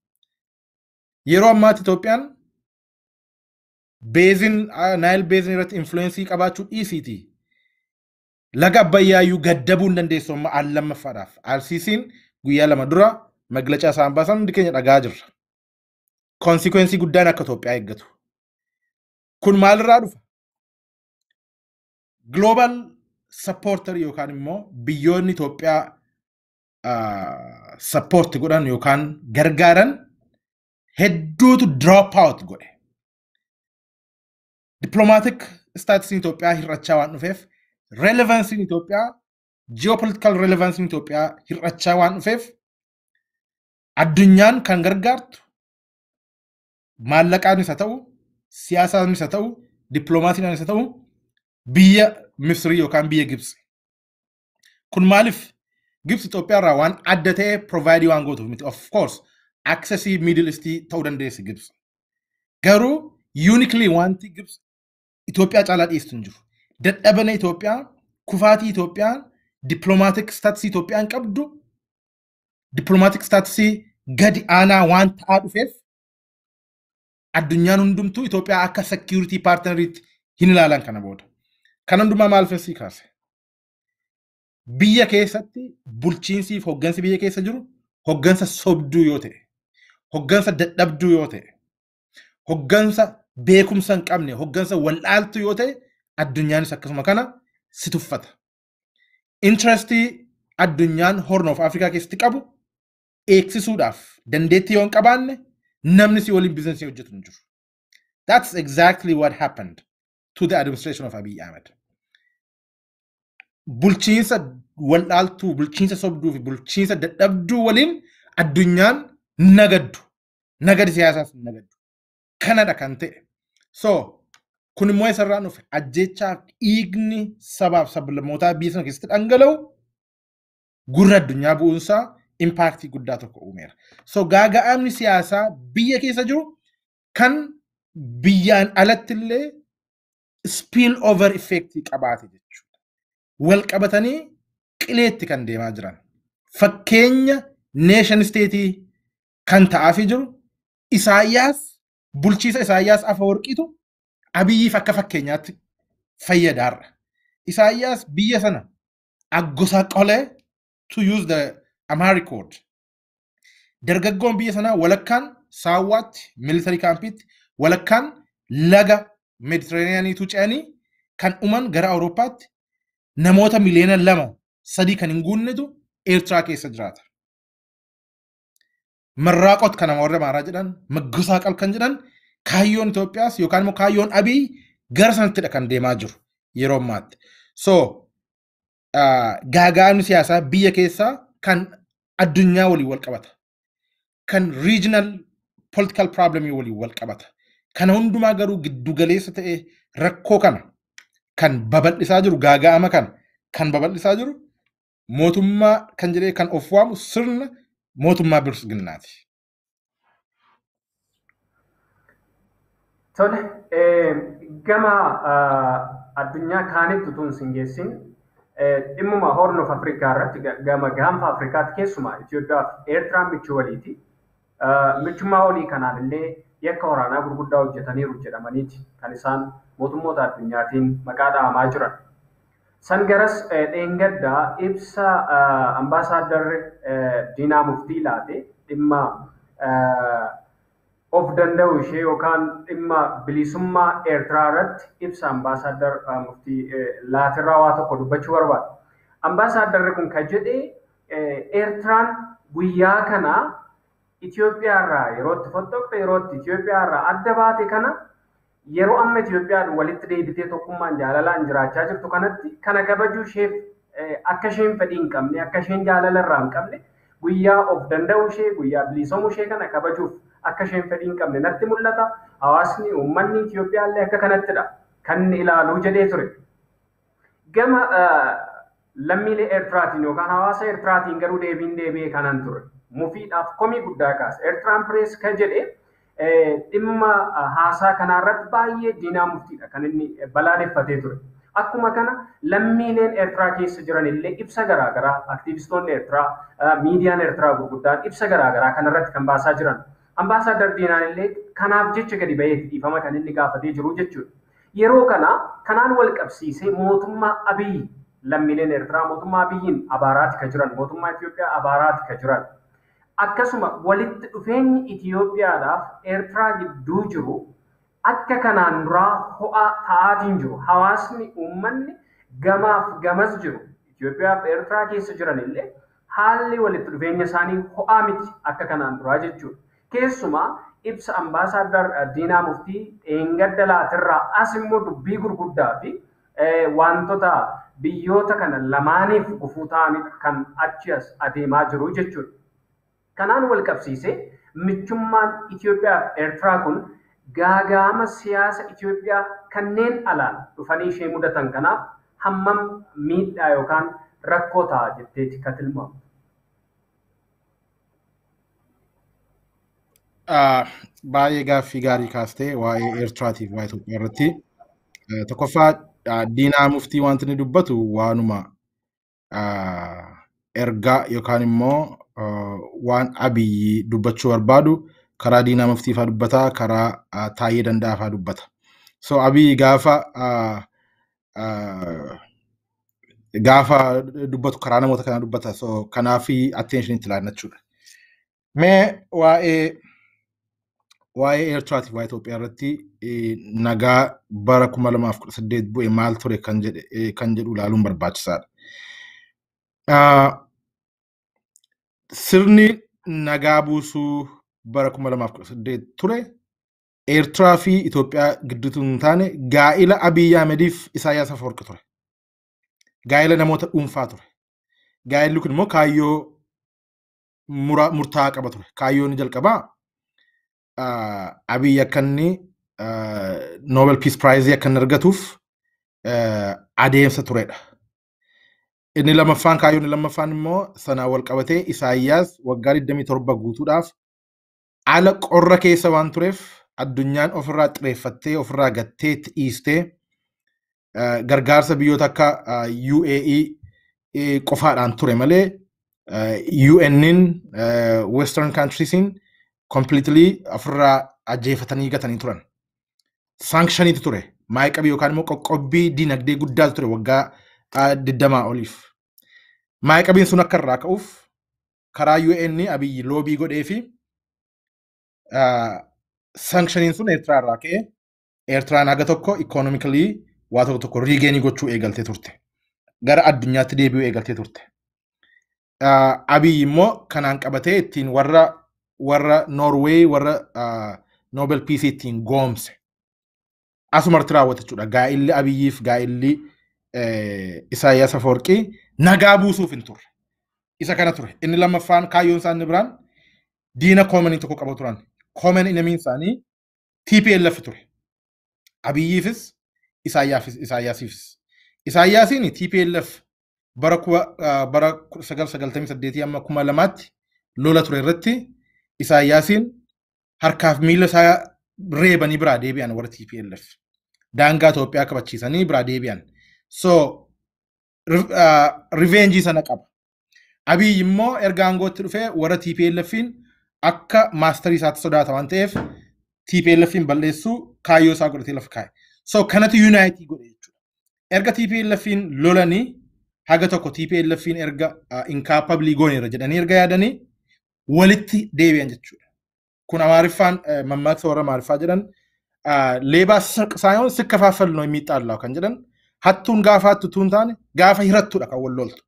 Yeroo ammaatti Itoophiyaan basin Nile Basin irratti influence qabaachuu dhiisiiti, laga Abbayyaayyuu gaddabuu hin dandeessu amma al lammaffaadhaaf. Alsiisiin guyyaa 2 dura maglacaa isaan baasan hundi keenya dhagaa jirra. Consequence guddaan akka Itoophiyaa eeggatu. Kun maalirraa dhufa? Global supporter yookaan immoo biyyoonni Itoophiyaa support godhan yookaan gargaaran hedduutu drop out godhe. Diplomatic status Itoophiyaa hir'achaa waan dhufeef, relevance Itoophiyaa, geopolitical relevance Itoophiyaa hir'achaa waan dhufeef, addunyaan kan gargaartu maallaqaanis haa ta'u, siyaasaanis haa ta'u, dippiloomaasiinis haa ta'u, biyya Misrii yookaan biyya Gibxi. Kun maaliif? Gibxi Itoophiyaa irraa waan adda ta'e provide waan gootuuf miti. Of course, accessii Middle East ta'uu dandeessi Gibxi. Garuu uniquely wanti Gibxi Itoophiyaa caalaa dhiyeessu hin jiru. Dadhabana Itoophiyaa, kufaatii Itoophiyaa, diplomatic status Itoophiyaan qabdu, diplomatic status gadi aanaa waan ta'aa dhufeef, addunyaan hundumtuu Itoophiyaa akka security partneriitti hin ilaalan kana booda. Kan hundumaa maal fessii kaase? Biyya keessatti bulchiinsii fi hoggansi biyya keessa jiru hoggansa sobduu yoo ta'e, hoggansa dadhabduu yoo ta'e, hoggansa beekumsa hin qabne, hoggansa wal'aaltuu yoo ta'e, addunyaanis akkasuma kana si tuffata. Interestii addunyaan Horn of Africa keessatti qabu eegsisuudhaaf dandeettii yoo hin qabaanne, namni si waliin businessii hojjetu hin jiru. That's exactly what happened to the administration of Abiy Ahmed. Bulchiinsa wal'aaltuu, bulchiinsa sobduu fi bulchiinsa dadhabduu waliin addunyaan nagaddu. Nagadi siyaasaas nagaddu. Kanadha kan ta'e. So, kun immoo isarraa dhufe? Ajjeechaaf dhiigni sabaaf sablammootaa biyya sana keessatti dhangala'u gurra addunyaa bu'uunsaa Impact guddaa tokko uumeera. So gaaga'amni siyaasaa biyya keessa jiru kan biyyaan alatti illee spill over effect qabaate jechuudha. Wal qabatanii qileetti kan deemaa jiran. Fakkeenya nation state kan ta'aafii jiru Isaayyaas, bulchiisa Isaayyaas Afawarqiitu Abiyyiif akka fakkeenyaatti fayyadaarra. Isaayyaas biyya sana aggosaaqolee, to use the Amharic word. Dargaggoon biyya sanaa walakkaan Saawwaatti, military campiitti, walakkaan laga Meditiraaniyaaniitu ce'anii kan dhuman gara Awurooppaatti. Namoota miliyoona 2-3 kan hin guunnetu Eertiraa keessa jiraata. Marraaqot kan warra Amaaraa jedhan, maggosaaqal kan jedhan, kaayyoon Itoophiyaas yookaan immoo kaayyoon Abiy gara sanattidha kan deemaa jiru yeroo ammaatti. So gaaga'amni siyaasaa biyya keessaa kan addunyaa waliin wal qabata. Kan regional political problem waliin wal qabata. Kana hundumaa garuu giddugaleessa ta'ee rakkoo kana kan babal'isaa jiru, gaaga'ama kana kan babal'isaa jiru, mootummaa kan jedhee kan of waamu sirna mootummaa bilxiginnaati. Tole, gama addunyaa kaanitti utuu hin geessin, dhimmuma Horn of Africa irratti, gama gaanfa Afrikaatti, keessumaa Itoophiyaa fi Eertiraan michuu waliiti. Michummaa walii kanaan illee yakka waraanaa gurguddaa hojjetaniiru jedhamaniiti kan isaan mootummoota addunyaatiin maqaa dhahamaa jiran. San garas dheengaddaa ibsa ambaasaaddarri Diinaa Muftii laate dhimma of danda'u ishee yookaan dhimma bilisummaa Eertiraa irratti ibsa ambaasaadar Muftii laatirraa waa tokko dubbachuu barbaada. Ambaasaaddarri kun kan jedhe, Eertiraan guyyaa kana Itoophiyaa irraa yeroo itti fottoqxe, yeroo itti Itoophiyaa irraa adda baate kana, yeroo amma Itoophiyaan walitti deebitee tokkummaan jaalalaan jiraachaa jirtu kanatti, kana kabajuu isheef akka isheen fedhii hin qabne, akka isheen jaalala irraa hin qabne, guyyaa of danda'uu ishee, guyyaa bilisoomuu ishee kana kabajuuf akka isheen fedhii hin qabne natti mul'ata. Hawaasni, uummanni Itoophiyaa illee akka kanattidha kan inni ilaaluu jedhee ture. Gama lammiilee Eertiraatiin yookaan hawaasa Eertiraatiin garuu deebiin deebi'ee kanan ture. Mufiidhaaf komii guddaa kaase. Eertiraan Press kan jedhe dhimma haasaa kanarratti baay'ee Diinaa Muftiidha kan inni balaaleffatee ture. Akkuma kana lammiileen Eertiraa keessa jiran illee ibsa garaagaraa, aktiivistoonni Eertiraa, miidiyaan Eertiraa gurguddaan ibsa garaagaraa kanarratti kan baasaa jiran. Ambaasaadar Diinaan illee kanaaf jecha gadi baheeti dhiifama kan inni gaafatee jiru jechuudha. Yeroo kana kanaan wal qabsiisee mootummaa Abiyyi, lammiileen Eertiraa mootummaa Abiyyiin abaaraati ka jiran, mootummaa Itoophiyaa abaaraati ka jiran. Akkasuma walitti dhufeenyi Itoophiyaadhaaf Eertiraa gidduu jiru akka kanaan duraa ho'aa ta'aatiin jiru. Hawaasni, uummanni gamaaf gamas jiru, Itoophiyaa fi Eertiraa keessa jiran illee, haalli walitti dhufeenya isaanii ho'aa miti akka kanaan duraa jechuudha. Keessumaa ibsa ambaasaadar Diinaa Muftii dheengadda laatirraa as immoo dubbii gurguddaa fi wantoota biyyoota kana lamaaniif gufuu ta'anidha kan achi as adeemaa jiru jechuudha. Kanaan wal qabsiisee michummaan Itoophiyaa fi Eertiraa kun gaaga'ama siyaasa Itoophiyaa kanneen alaan dhufanii ishee mudatan kanaaf hammam miidhaa yookaan rakkoo ta'a jetteeti ka tilmaamtu? Baay'ee gaaffii gaarii kaastee waa'ee Eertiraatiif waa'ee Itoophiyaa irratti. Tokkoffaa, Diinaa Muftii wanti inni dubbatu waanuma ergaa yookaan immoo waan Abiyyi dubbachuu barbaadu karaa Diinaa Muftii fa'aa dubbata, karaa Taayyee Danda'aa fa'aa dubbata. So Abiyyi gaafa dubbatu karaa namoota kanaa dubbata. So kanaafi attention itti laanna jechuudha. Mee waa'ee Eertiraatiif waa'ee Itoophiyaa irratti nagaa bara 2018 bu'e maal ture kan jedhu ilaaluun barbaachisaadha. Sirni nagaa buusuu bara 2018 ture Eertiraa fi Itoophiyaa gidduutti hin taane, gaa'ila Abiyyi Ahmediif Isaayyaas Afwerqi ture. Gaa'ila namoota dhuunfaa ture. Gaa'illi kun immoo kaayyoo murtaa'aa qaba ture. Kaayyoon jalqabaa Abiyyi akka inni Nobel Peace Prize akka inni argatuuf adeemsa turedha. Inni lammaffaan, kaayyoon lammaffaan immoo sanaa wal qabatee Isaayyaas waggaa 27 guutuudhaaf ala qorra keessa waan tureef addunyaan ofirraa xireeffattee, ofirraa gattee, itti dhiistee, gargaarsa biyyoota akka UAE qofaadhaan ture malee UN'n, Western countries completely ofirraa ajjeefatanii gatanii turan. Sanctioniitu ture. Maayqabii yookaan immoo qoqqobbii dinagdee guddaatu ture waggaa 20 oliif. Maayqabiin sun akka irraa ka'uuf karaa UN Abiyyi lobby godhee fi sanctioniin sun Eertiraa irraa ka'ee, Eertiraan haga tokko economically waa tokko tokko regain gochuu eegaltee turte. Gara addunyaatti deebi'uu eegaltee turte. Abiyyi immoo kanaan qabatee ittiin warra Norway, warra Nobel Peace ittiin goomse. Asumarratti raawwate jechuudha. Gaa'illi Abiyyiif gaa'illi Isaayyaas Afawarqii nagaa buusuuf hin turre. Isa kana ture. Inni lammaffaan, kaayyoon isaanii biraan, diina common tokko qabu turan. Common enemyn isaanii TPLF ture. Abiyyiifis Isaayyaasiifis. Isaayyaasiin TPLF bara 1998 amma 2000tti lola ture irratti Isaayyaasiin harkaaf miila isaa reebanii biraa deebi'an warra TPLF. Daangaa Itoophiyaa kabachiisanii biraa deebi'an. So revenge sana qaba. Abiyyi immoo erga aangootti dhufee warra TPLFin akka master isaatti sodaata waan ta'eef TPLFin balleessuu kaayyoo isaa godhatee lafa kaa'e. So kanatu unite godhe jechuudha. Erga TPLFin lolanii haga tokko TPLFin erga incapable gooneera jedhanii erga yaadanii walitti deebi'an jechuudha. Kun Amaariffaan mammaaksa warra Amaariffaa jedhan, ሌባ ሲሰርቅ ሳይሆን ሲከፋፈል ነው የሚጣላው kan jedhan, hattuun gaafa hattutu hin taane gaafa hirattudha kan wal loltu.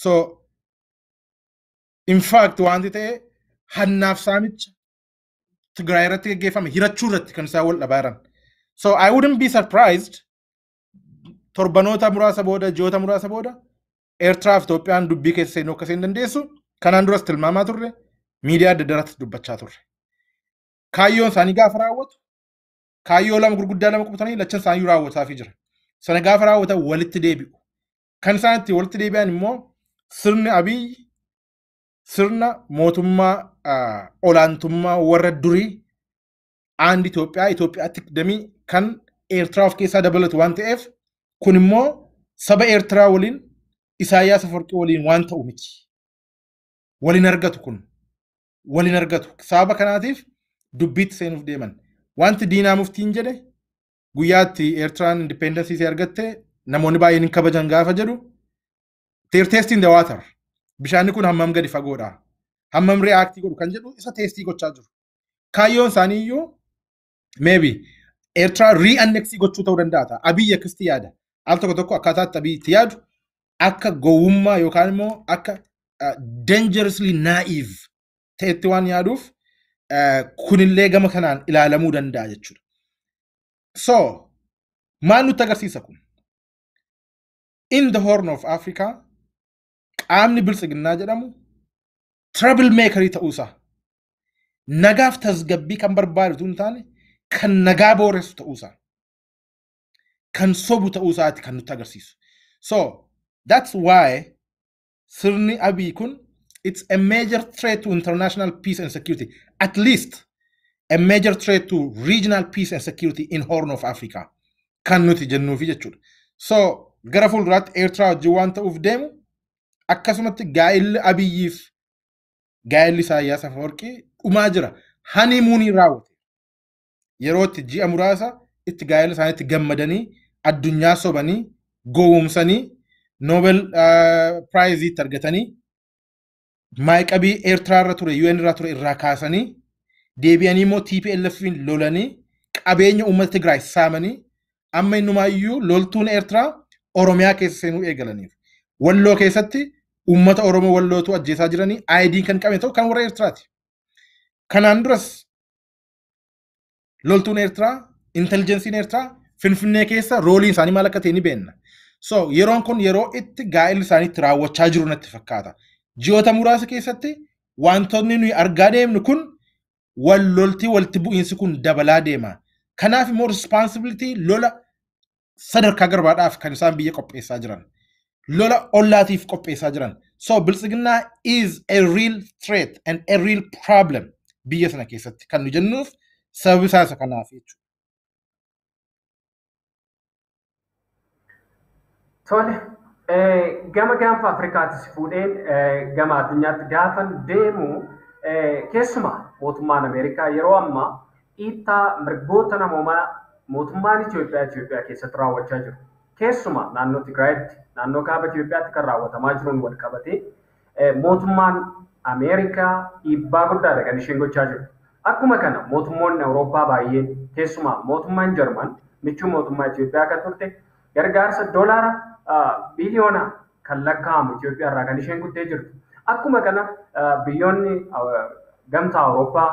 So in fact wanti ta'e hannaaf saamicha Tigraay irratti gaggeeffame hirachuu irratti kan isaan wal dhabaa jiran. So I wouldn't be surprised torbanoota muraasa booda, ji'oota muraasa booda Eertiraa fi Itoophiyaan dubbii keessa seenuu akka isheen dandeessu kanaan duras tilmaamaa turre, miidiyaa adda addaatti dubbachaa turre. Kaayyoon isaanii gaafa raawwatu, kaayyoo lama gurguddaa lama qabatanii lachan isaanii raawwataafii jira. Sana gaafa raawwatan walitti deebi'u. Kan isaan itti walitti deebi'an immoo sirni Abiyyi sirna mootummaa olaantummaa warra durii aandi Itoophiyaa, Itoophiyaatti damii kan Eertiraa of keessaa dabalatu waan ta'eef, kun immoo saba Eertiraa waliin, Isaayyaas Afawarqii waliin waan ta'u miti. Waliin argatu kun. Waliin argatu. Sababa kanaatiif dubbiitti seenuuf deeman. Wanti Diinaa Muftiin jedhe guyyaatti Eertiraan independence ishee argatte namoonni baay'een hin kabajan gaafa jedhu, they're testing the water. Bishaanni kun hammam gadi fagoodha? Hammam react godhu kan jedhu isa test gochaa jiru. Kaayyoon isaanii iyyuu maybe Eertiraa re-annex gochuu ta'uu danda'a. Abiyyi akkasitti yaada. Al tokko tokko akkaataa itti Abiyyi itti yaadu akka gowwummaa yookaan immoo akka dangerously naive ta'etti waan yaaduuf kunillee gama kanaan ilaalamuu danda'a jechuudha. So maal nutti agarsiisa kun? In the Horn of Africa qaamni biltsiginnaa jedhamu trouble makerii ta'uusaa, nagaaf tasgabbii kan barbaadu hin taane kan nagaa booressu ta'uusaa, kan sobu ta'uusaati kan nutti agarsiisu. So that's why sirni Abiy kun it's a major threat to international peace and security, at least a major threat to regional peace and security in Horn of Africa kan nuti jennuufi jechuudha. So gara fuulduraatti Eertiraa wajjin waan ta'uuf deemu, akkasumatti gaa'illi Abiyyiif gaa'illi Isaayyaas Afawarqii dhumaa jira. Honeymoon raawwate. Yeroo itti ji'a muraasa itti gaa'ila isaaniitti gammadanii, addunyaa sobanii, gowwoomsanii, Nobel Prize itti argatanii, maayqabii Eertiraa irra ture, UN irraa ture irraa kaasanii, deebi'anii immoo TPLFin lolanii, qabeenya uummata Tigraay saamanii, amma innumaayyuu loltuun Eertiraa Oromiyaa keessa seenuu eegalaniif. Walloo keessatti uummata Oromoo Wallootu ajjeesaa jiranii ID kan qabne ta'u kan warra Eertiraati. Kanaan duras loltuun Eertiraa, intelligenceiin Eertiraa Finfinnee keessa roleiin isaanii maal akka ta'e ni beekna. So yeroon kun yeroo itti gaa'elli isaanii itti raawwachaa jiru natti fakkaata. Ji'oota muraasa keessatti wantoonni nuyi argaa deemnu kun wal loltii, walitti bu'iinsi kun dabalaa deema. Kanaaf immoo responsibility lola sadarkaa garbaadhaaf kan isaan biyya qopheessaa jiran. Lola ollaatiif qopheessaa jiran. So Biltsiginnaa is a real threat and a real problem biyya sana keessatti kan nu jennuuf sababi isaa isa kanaaf jechuudha. Tole, gama gaanfa Afrikaattis fuudheen gama addunyaatti gaafan deemu, keessumaa mootummaan Ameerikaa yeroo ammaa dhiittaa mirgoota namoomaa mootummaan Itoophiyaa keessatti raawwachaa jiru, keessumaa naannoo Tigraayitti, naannoo kaaba Itoophiyaatti kan raawwatamaa jiruun wal qabatee mootummaan Ameerikaa dhiibbaa guddaadha kan isheen gochaa jirtu. Akkuma kana mootummoonni Awurooppaa baay'een, keessumaa mootummaan Jarman michuu mootummaa Itoophiyaa kan turte, gargaarsa doolaara biliyoona kan lakkaa'amu Itoophiyaa irraa kan isheen kuttee jirtu. Akkuma kana biyyoonni gamtaa Awurooppaa,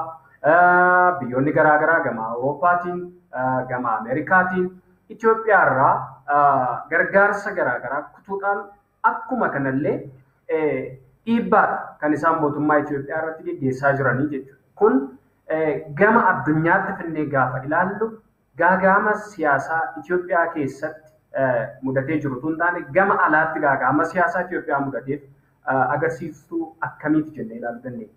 biyyoonni garaagaraa gama Awurooppaatiin, gama Ameerikaatiin Itoophiyaa irraa gargaarsa garaagaraa kutuudhaan akkuma kanallee dhiibbaadha kan isaan mootummaa Itoophiyaa irratti geggeessaa jiranii jechuudha. Kun gama addunyaatti finnee gaafa ilaallu gaaga'ama siyaasaa Itoophiyaa keessatti mudatee jiru tun taane, gama alaatti gaaga'ama siyaasaa Itoophiyaa mudateef agarsiistuu akkamiiti jennee ilaaluu dandeenya?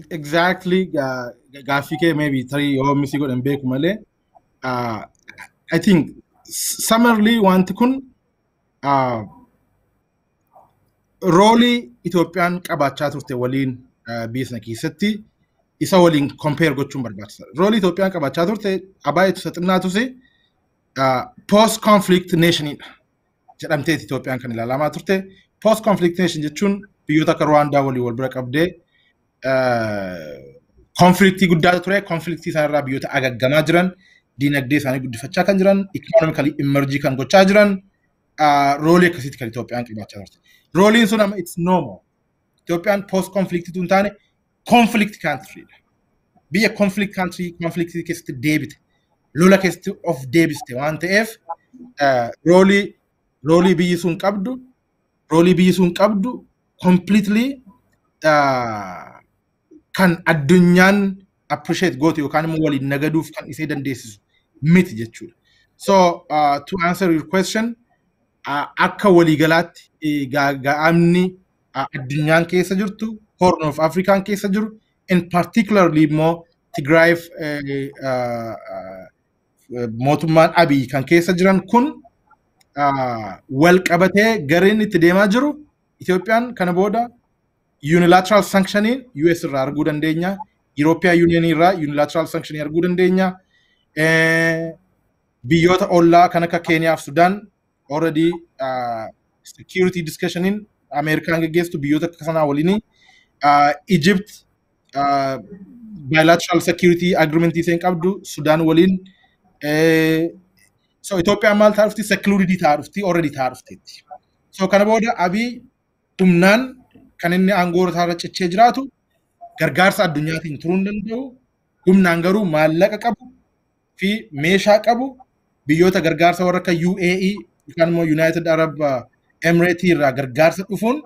Exactly, gaaffii kee maybe tarii yoo misii godhan beeku malee, I think summarily wanti kun roolii Itoophiyaan qabaachaa turte waliin biyya sana keessatti isa waliin compare gochuun barbaachisaadha. Roolii Itoophiyaan qabaachaa turte abaay'eetu isa xinnaatus post conflict nationidha jedhamteeti Itoophiyaan kan ilaalamaa turte. Post conflict nation jechuun biyyoota akka Ruwaandaa waliin wal bira qabdee conflictii guddaa ture. Conflictii isaanirraa biyyoota agaggamaa jiran, diinagdee isaanii guddifachaa kan jiran, economically emerge kan gochaa jiran, roolii akkasiitti kan Itoophiyaan qabaachaa turte. Rooliin sun amma it's normal. Itoophiyaan post conflict tun taane conflict country dha. Biyya conflict country, conflict keessatti deebite, lola keessatti of deebiste waan ta'eef, roolii biyyi sun qabdu, roolii biyyi sun qabdu completely kan addunyaan appreciate gootu yookaan immoo waliin nagaduuf kan isee dandeessisu miti jechuudha. So to answer your question, akka waliigalaatti gaaga'amni addunyaan keessa jirtu, Horn of Afrikaan keessa jiru, in particularly immoo Tigraayif mootummaan Abiy kan keessa jiran kun wal qabatee gareen itti deemaa jiru, Itoophiyaan kana booda unilateral sanctioning US irraa arguu dandeenya. European Union irraa unilateral sanctioning arguu dandeenya. Biyyoota ollaa kan akka Keeniyaa fi Sudaan already security discussioniin Ameerikaan geggeessitu biyyoota akka sanaa waliin, Egypt bilateral security agreement isheen qabdu Sudaan waliin. So Itoophiyaan maal ta'aa dhufti? Security ta'aa dhufti, already ta'aa dhufteetti. So kana booda Abiy humnaan kan inni aangoo irra cichee jiraatu gargaarsa addunyaatiin turuu hin danda'u. Humnaan garuu maallaqa qabu fi meeshaa qabu biyyoota gargaarsa warra akka UAE yookaan immoo United Arab Emirates irraa gargaarsa dhufuun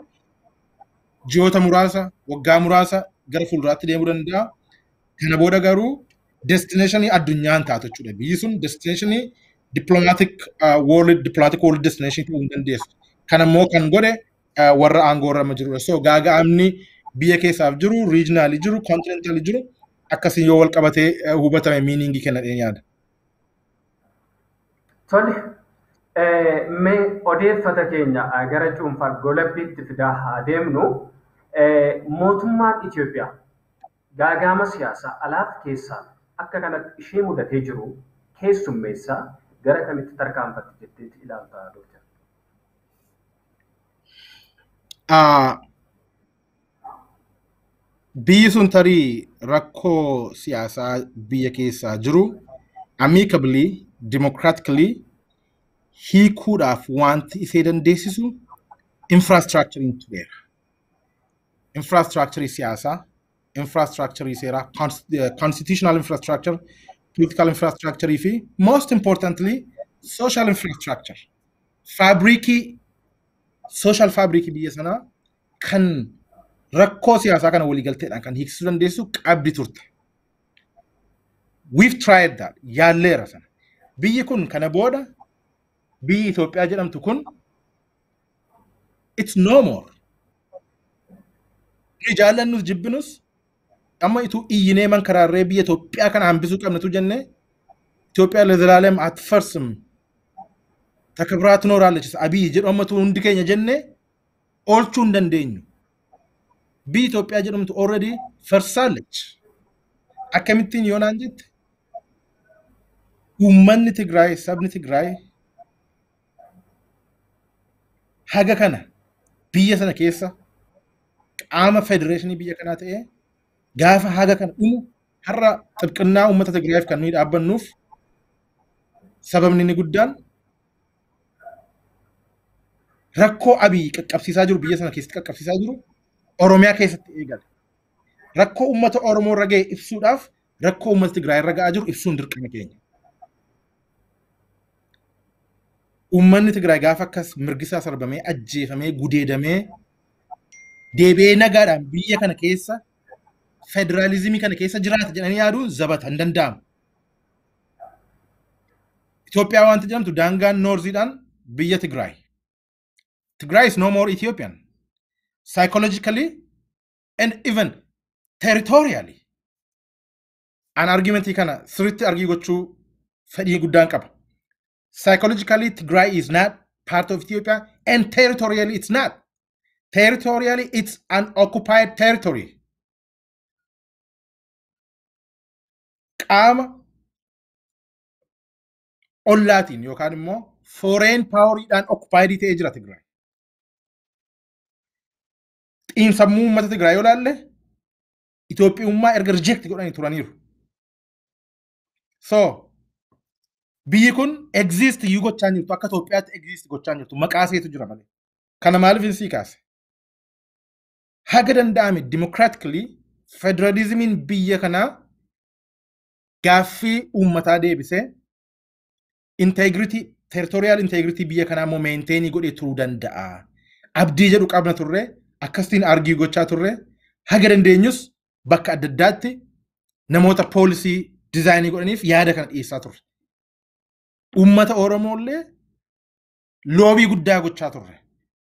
ji'oota muraasa, waggaa muraasa gara fuulduraatti deemuu danda'a. Kana booda garuu destinationii addunyaan taatu jechuudha. Biyyi sun destinationii diplomatic world destination ta'uu hin dandeessu. Kana immoo kan godhe warra aangoo irra jirudha. So gaaga'amni biyya keessaaf jiru, regionally jiru, continentally jiru akkasiin yoo wal qabatee hubatame meaningii kenna jedheen yaada. Tole, mee odeeffata keenya gara cuunfaa golabbiitti fidaa haa deemnu. Mootummaan Itoophiyaa gaaga'ama siyaasaa alaaf keessaa akka kanatti ishee mudatee jiru keessummeessaa gara kamitti tarkaanfatti jetteeti ilaalta, Dooktar? Biyyi sun tarii rakkoo siyaasaa biyya keessaa jiru amicably, democratically hiikuudhaaf wanti isee dandeessisu infrastructurein tureera. Infrastructure siyaasaa, infrastructure seeraa, constitutional infrastructure, political infrastructure fi most importantly social infrastructure. Fabricii, social fabricii biyya sanaa kan rakkoo siyaasaa kana waliigalteedhaan kan hiiksisuu dandeessu qabdi turte. We've tried that. Yaalleera sana. Biyyi kun kana booda biyyi Itoophiyaa jedhamtu kun it's no more. Ni jaallannus jibbinus amma ituu iyyinee mankaraarree biyya Itoophiyaa kana hambisuu qabnatu jennee Itoophiyaa ለዘላለም አትፈርስም ተከብራ ትኖራለች አብይ jedhu ammatu hundi keenya jennee oolchuu hin dandeenyu. Biyyi Itoophiyaa jedhamtu already ፈርሳለች. Akkamittiin yoo naan jette uummanni Tigraay sabni Tigraay haga kana biyya sana keessa qaama federeeshinii biyya kanaa ta'ee gaafa haga kana dhumu har'a xibqinnaa uummata Tigraayiif kan nuyi dhaabbannuuf sababni inni guddaan rakkoo Abiy qaqqabsiisaa jiru biyya sana keessatti qaqqabsiisaa jiru Oromiyaa keessatti eegale. Rakkoo uummata Oromoo irra ga'e ibsuudhaaf rakkoo uummata Tigraay irra ga'aa jiru ibsuun dirqama keenya. Uummanni Tigraay gaafa akkas mirgisaa sarbamee ajjeefamee gudeedamee deebi'ee nagaadhaan biyya kana keessa federaalizimii kana keessa jiraata jedhanii yaaduun zabata hin danda'amu. Itoophiyaa wanti jedhamtu daangaan noorziidhaan biyya Tigraay. Tigray is no more Ethiopian. Psychologically and even territorially. An argumentii kana sirriitti argii gochuu fedhii guddaan qaba. Psychologically, Tigray is not part of Ethiopia and territorially it's not. Territorially, it's an occupied territory. Qaama ollaatiin yookaan immoo foreign poweriidhaan occupied ta'ee jira Tigraay. Xiinsammuu uummata Tigraay yoo ilaalle Itoophiyummaa erga reject godhanii turaniiru. So biyyi kun exist iyyuu gochaa jirtu akka Itoophiyaatti exist gochaa jirtu maqaa iseetu jira malee. Kana maaliif sii kaase? Haga danda'ame democratically federalismiin biyya kanaa gaaffii uummataa deebisee integrity territorial integrity biyya kanaa immoo maintain godhee turuu danda'a. Abdii jedhu qabna turre akkasitiin argii gochaa turre haga dandeenyus bakka adda addaatti namoota policy design godhaniif yaada kana dhiyeessaa turre. Uummata Oromoo illee lobby guddaa gochaa turre.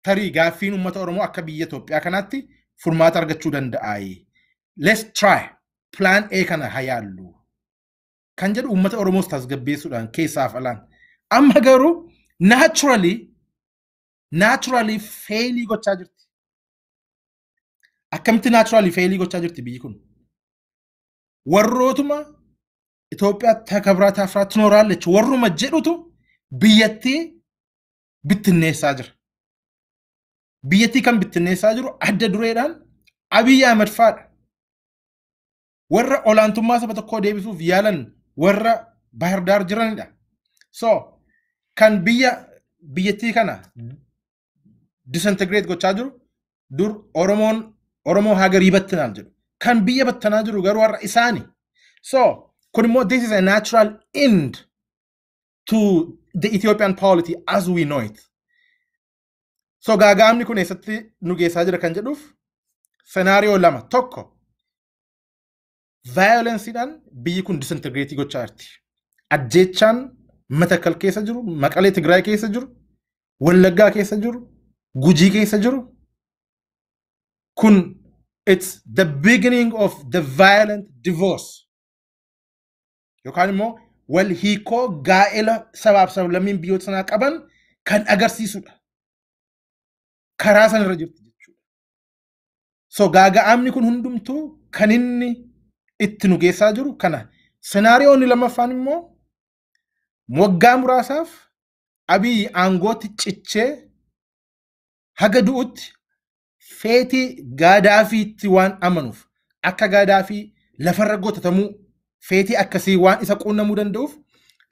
Tarii gaaffiin uummata Oromoo akka biyya Itoophiyaa kanaatti furmaata argachuu danda'a. Let's try plan A kana haa yaallu. Kan jedhu uummata Oromoos tasgabbeessuudhaan keessaaf alaan. Amma garuu naturally failii gochaa jirti. Akkamitti naturally failii gochaa jirti biyyi kun? Warrootuma Itoophiyaa ተከብራ ታፍራ ትኖራለች warruma jedhutu biyyattii bittinneessaa jira. Biyyattii kan bittinneessaa jiru adda dureedhaan Abiy Ahmed faadha. Warra olaantummaa saba tokkoo deebisuuf yaalan warra Bahir Daar jiranidha. So kan biyya biyyattii kana disintegrate gochaa jiru dur Oromoon Oromoo ሀገር ይበትናል jedhu. Kan biyya battanaa jiru garuu warra isaani. So kun immoo this is a natural end to the Ethiopian polity as we know it. So gaagaamni kun eessatti nu geessaa jira kan jedhuuf scenario lama tokko violenceidhaan biyyi kun disintegrate gochaa jirti. Ajjeechaan Matakkal keessa jiru, Maqalee Tigraay keessa jiru, Wallaggaa keessa jiru, Gujii keessa jiru kun it's the beginning of the violent divorce. Yookaan immoo wal hiikoo gaa'ela sabaaf sablammiin biyyoota sanaa qaban kan agarsiisudha. Karaa sanarra jirti jechuudha. So gaaga'amni kun hundumtuu kan inni itti nu geessaa jiru kana. Scenaarioon lammaffaan immoo waggaa muraasaaf Abiy aangootti cichee haga du'utti feetii Gaadaafiitti waan amanuuf akka Gaadaafii lafarra gotatamuu feetii akkasii waan isa quunnamuu danda'uuf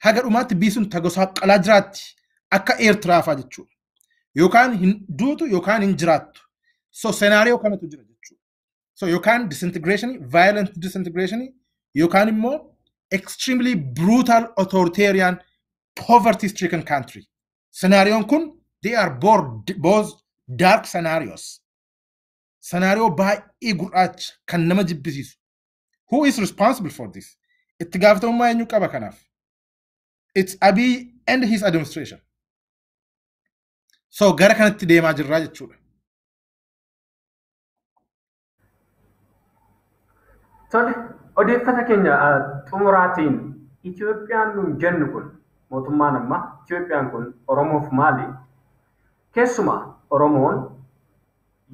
haga dhumaatti biyyi sun tagosaqqalaa jiraatti akka Eertiraa fa'aa jechuudha. Yookaan hin duutu yookaan hin jiraattu. So scenario kanatu jira jechuudha. So yookaan disintegration, violent disintegration yookaan immoo extremely brutal authoritarian poverty stricken country. Scenarioon kun they are both dark scenarios. Scenario baay'ee gurraacha kan nama jibbisiisu. Who is responsible for this? Itti gaafatamummaa eenyu qaba kanaaf? It's Abiy and his administration. So gara kanatti deemaa jirraa jechuudha. Tole, odeeffata keenya xumuraatiin Itoophiyaan nun jennu kun mootummaan amma Itoophiyaan kun Oromoof maali? Keessumaa Oromoon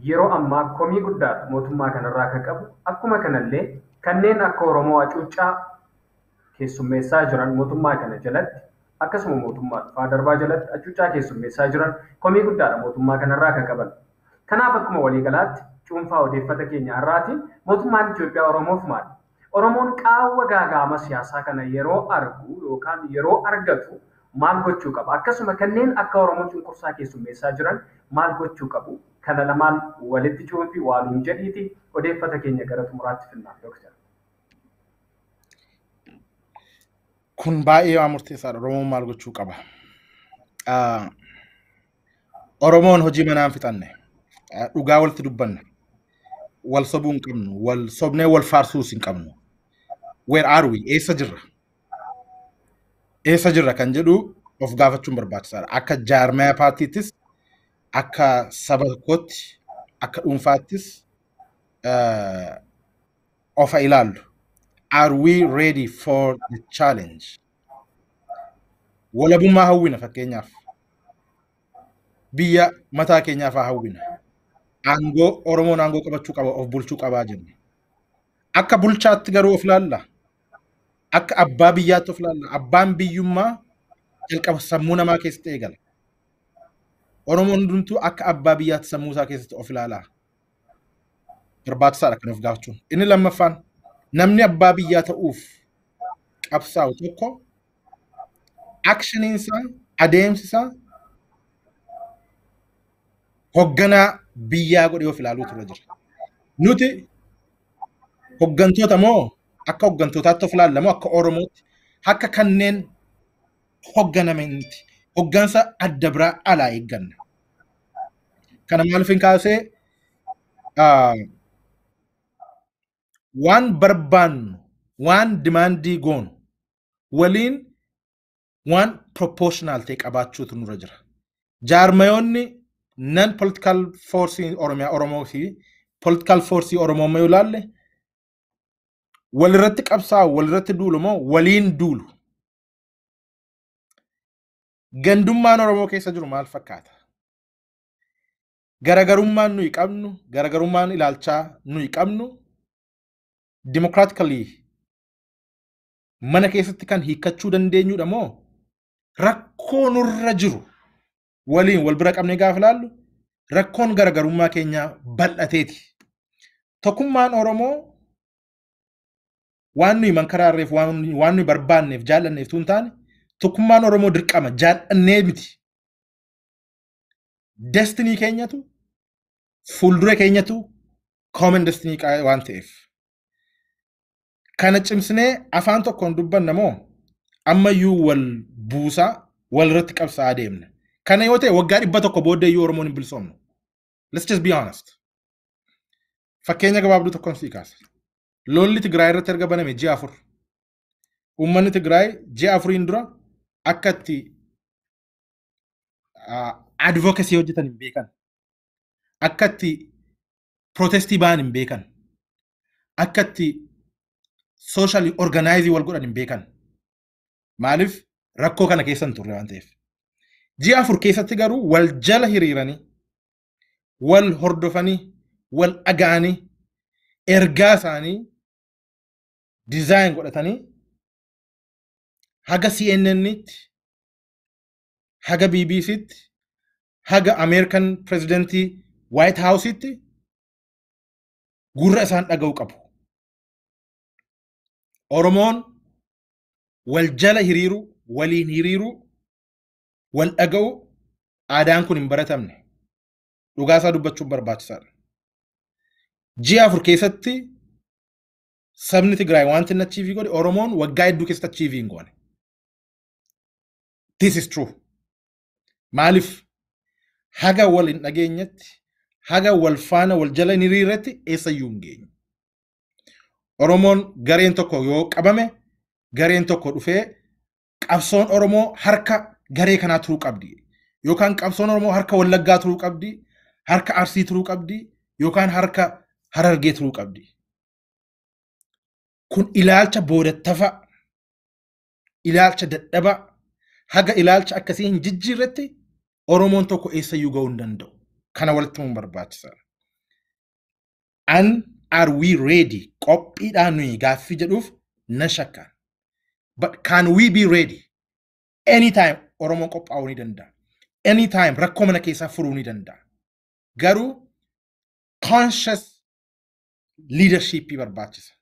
yeroo ammaa komii guddaadha mootummaa kanarraa kan qabu. Akkuma kanallee kanneen akka Oromoo hacuuccaa keessummeessaa jiran mootummaa kana jalatti akkasuma mootummaa dhufaa darbaa jalatti hacuuccaa keessummeessaa jiran komii guddaadha mootummaa kanarraa kan qaban. Kanaaf akkuma waliigalaatti cuunfaa odeeffata keenya har'aatiin mootummaan Itoophiyaa Oromoof maali? Oromoon qaawwa gaagaama siyaasaa kana yeroo argu yookaan yeroo argatu maal gochuu qaba? Akkasuma kanneen akka Oromoo cunqursaa keessummeessaa jiran maal gochuu qabu? Kana lamaan walitti cuunfii waaluun jedhiiti odeeffata keenya gara xumuraatti finnaaf Dooktar. Kun baay'ee waan murteessaadha. Oromoon maal gochuu qaba? Oromoon hojii manaa hin fixanne. Dhugaa walitti dubbanna. Wal sobuu hin qabnu. Wal sobnee wal faarsuus hin qabnu. Where are we? Eessa jirra? Eessa jirra kan jedhu of gaafachuun barbaachisaadha. Akka jaarmaya paartiittis, akka saba tokkootti, akka dhuunfaattis ofa ilaallu. Are we ready for the challenge? Walabummaa hawwina fakkeenyaaf. Biyya mataa keenyaaf haa hawwina. Aangoo Oromoon aangoo qabachuu qaba, of bulchuu qabaa jenna. Akka bulchaatti garuu of ilaalla. Akka abbaa biyyaatti of ilaalla. Abbaan biyyummaa jalqaba sammuu namaa keessatti eegala. Oromoon hundumtuu akka abbaa biyyaatti sammuu isaa keessatti of ilaalaa. Barbaachisaadha kan of gaafachuun. Inni lammaffaan namni abbaa biyyaa ta'uuf qabsaa'u tokko actioniin isaa, adeemsi isaa hogganaa biyyaa godhee of ilaaluu turre jira. Nuti hoggantoota moo akka hoggantootaatti of ilaalla moo akka Oromootti akka kanneen hogganamanitti hoggansa adda biraa alaa eegganna. Kana maaliif hin kaasee waan barbaannu waan demandii goonu waliin waan proportional ta'e qabaachuutu nurra jira. Jaarmayoonni non political force Oromiyaa Oromoo fi political force Oromoo amma yoo ilaalle walirratti qabsaa'u walirratti duulu moo waliin duulu? Gandummaan Oromoo keessa jiru maal fakkaata? Garagarummaan nuyi qabnu, garagarummaan ilaalchaa nuyi qabnu democratically mana keessatti kan hiikkachuu dandeenyudha moo rakkoo nurra jiru waliin wal bira qabnee gaafa ilaallu rakkoon garagarummaa keenyaa bal'ateeti. Tokkummaan Oromoo waan nuyi mankaraarreef waan nuyi barbaanneef jaallanneef tun taane tokkummaan Oromoo dirqama jaallannee miti. Destiny keenyatu fuuldura keenyatu common destiny waan ta'eef. Kana cimsinee afaan tokkoon dubbanna moo ammayyuu wal buusaa wal irratti qabsaa'aa deemna. Kana yoo ta'e waggaa 100 booddee iyyuu Oromoon hin bilisoomnu. Let's just be honest. Fakkeenya gabaabduu tokkoon sii kaasa. Lolli Tigraay irratti erga baname ji'a 4. Uummanni Tigraay ji'a 4 dura akka itti advocacy hojjetan hin beekan. Akka itti protestii ba'an hin beekan. Akka itti socially organize wal godhan hin beekan. Maaliif rakkoo kana keessa hin turre waan ta'eef. Ji'a 4 keessatti garuu wal jala hiriiranii, wal hordofanii, wal dhaga'anii, ergaa isaanii design godhatanii haga CNN'tti, haga BBC'tti, haga American Presidentii White House'tti gurra isaan dhaga'u qabu. Oromoon wal jala hiriiruu, waliin hiriiruu, wal dhaga'u aadaan kun hin baratamne. Dhugaa isaa dubbachuun barbaachisaadha. Ji'a 4 keessatti sabni Tigraay wanti inni achieve godhe Oromoon waggaa hedduu keessatti achieve hin goone. This is true. Maaliif haga wal hin dhageenyetti, haga wal faana wal jala hin hiriirretti eessayyuu hin geenye. Oromoon gareen tokko yoo qabame Gareen tokko dhufee qabsoon Oromoo harka garee kanaa turuu qabdi. Yookaan qabsoon Oromoo harka Wallaggaa turuu qabdi, harka Arsii turuu qabdi, yookaan harka Harargee turuu qabdi. Kun ilaalcha boodattafa, ilaalcha dadhaba, haga ilaalcha akkasii hin jijjiirretti Oromoon tokko eessayyuu ga'uu hin danda'u. Kana walitti himuun barbaachisaadha. And are we ready? Qophiidhaan nuyi gaaffii jedhuuf nan shakka. But can we be ready? Anytime Oromoon qophaa'uu ni danda'a. Anytime rakkoo mana keessaa furuu ni danda'a. Garuu conscious leadership barbaachisa.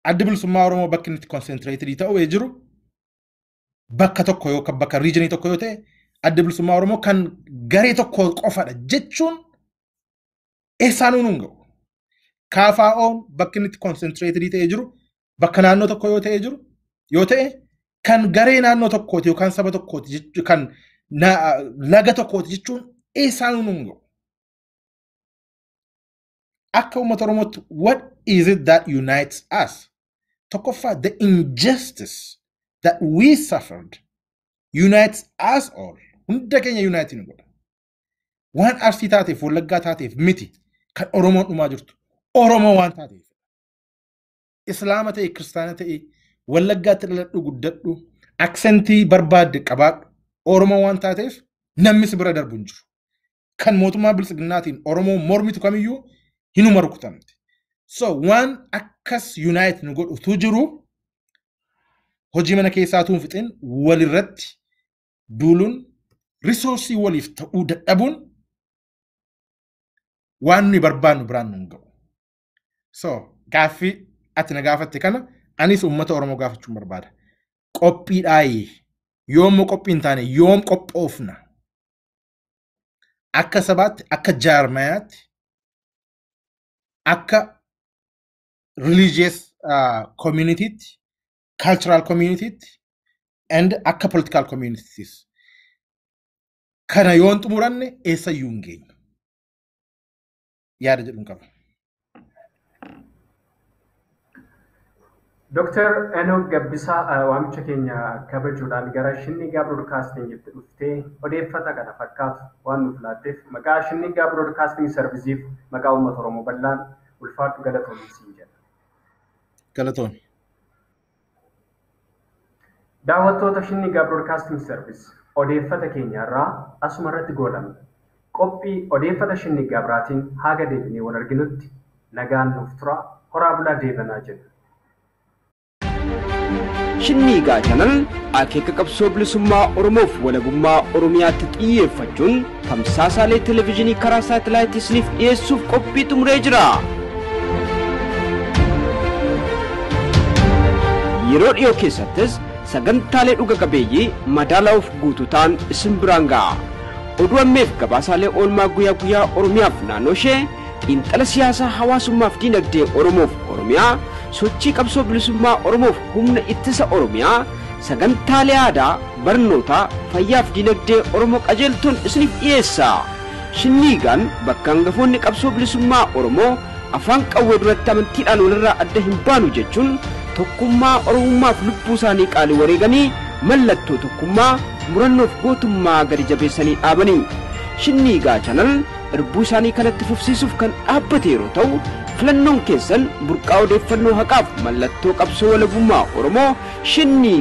Adda Bilisummaa Oromoo bakki inni itti concentrated ta'uu jiru bakka tokko yookaan bakka regionii tokko yoo ta'e, Adda Bilisummaa Oromoo kan garee tokko qofadha jechuun eessaanuu nuun ga'u. KFO'n bakki inni itti concentrated ta'ee jiru bakka naannoo tokko yoo ta'e jiru yoo ta'e, kan garee naannoo tokkooti yookaan saba tokkooti, kan laga tokkooti jechuun eessaanuu nuun ga'u. Akka uummata Oromootti, what is it that unites us? Tokkoffaa, the injustice that we suffered unites us all. Hunda keenya unite nu godha. Waan Arsii taateef, Wallaggaa taateef miti kan Oromoon dhumaa jirtu. Oromoo waan taateef. Islaama ta'e, Kiristaana ta'e, Wallaggaatti dhaladhu, guddadhu, accentii barbaadde qabaadhu. Oromoo waan taateef namni si bira darbu hin jiru. Kan mootummaa bilisiginnaatiin Oromoo mormitu kamiyyuu hinuma rukutamte. So waan akkas unite nu godhutu jiru, hojii mana keessaa tuun fixin walirratti duuluun, resourceii waliif ta'uu dadhabuun waan nuyi barbaannu biraan nu hin ga'u. So gaaffii ati na gaafatte kana anis uummata Oromoo gaafachuun barbaada. Qophiidhaayi, yoommoo qophii hin taane yoom qophoofna? Akka sabaatti, akka jaarmayaatti, akka religious communitytti, cultural communitytti and akka political communities. Kana yoon xumuranne eessayyuu hin geenyu. Yaada jedhuun qaba. Dooktar Enook Gabbisaa, waamicha keenya kabajuudhaan gara Shinnigaa Broadcastingitti dhuftee odeeffata kana fakkaatu waan nuuf laatteef, maqaa Shinnigaa Broadcasting Serviceiif maqaa uummata Oromoo bal'aan ulfaadhu, galatoomi siin jedha. Galatoomi. Daawwattoota Shinnigaa Broadcasting Service, odeeffata keenya irraa asuma irratti goolabna. Qophii odeeffata Shinnigaa biraatiin haga deebinee wal arginutti nagaan nuuf tura, horaa bulaa, deebanaa jenna. Shinniigaa Channel akeeka qabsoo bilisummaa Oromoof walabummaa Oromiyaatti xiyyeeffachuun tamsaasaalee televezyiinii karaa saatalaayitii isiniif dhiyeessuuf qophii xumuree jira. Yeroo dhiyoo keessattis sagantaalee dhuga qabeeyyii madaalaa'uuf guutuu ta'an isin biraan ga'a. Oduu ammeef gabaasaalee oolmaa guyyaa guyyaa Oromiyaaf naannoo ishee, xiinxala siyaasaa, hawaasummaaf diinagdee Oromoof Oromiyaa, sochii qabsoo bilisummaa Oromoof humna ittisa Oromiyaa, sagantaalee aadaa, barnootaa, fayyaaf diinagdee Oromoo qajeeltoon isiniif dhiyeessa. Shinniigaan bakka hangafoonni qabsoo bilisummaa Oromoo afaan qawwee duratti amantiidhaan walirraa adda hin baanu jechuun tokkummaa Oromummaaf lubbuu isaanii qaalii wareeganii mallattoo tokkummaa, murannoof gootummaa gadi jabeessanii dhaabanii. Shinniigaa Channel irbuu isaanii kanatti fufsiisuuf kan dhaabbate yeroo ta'u, filannoon keessan burqaa odeeffannoo haqaaf mallattoo qabsoo walabummaa Oromoo Shinniigaa.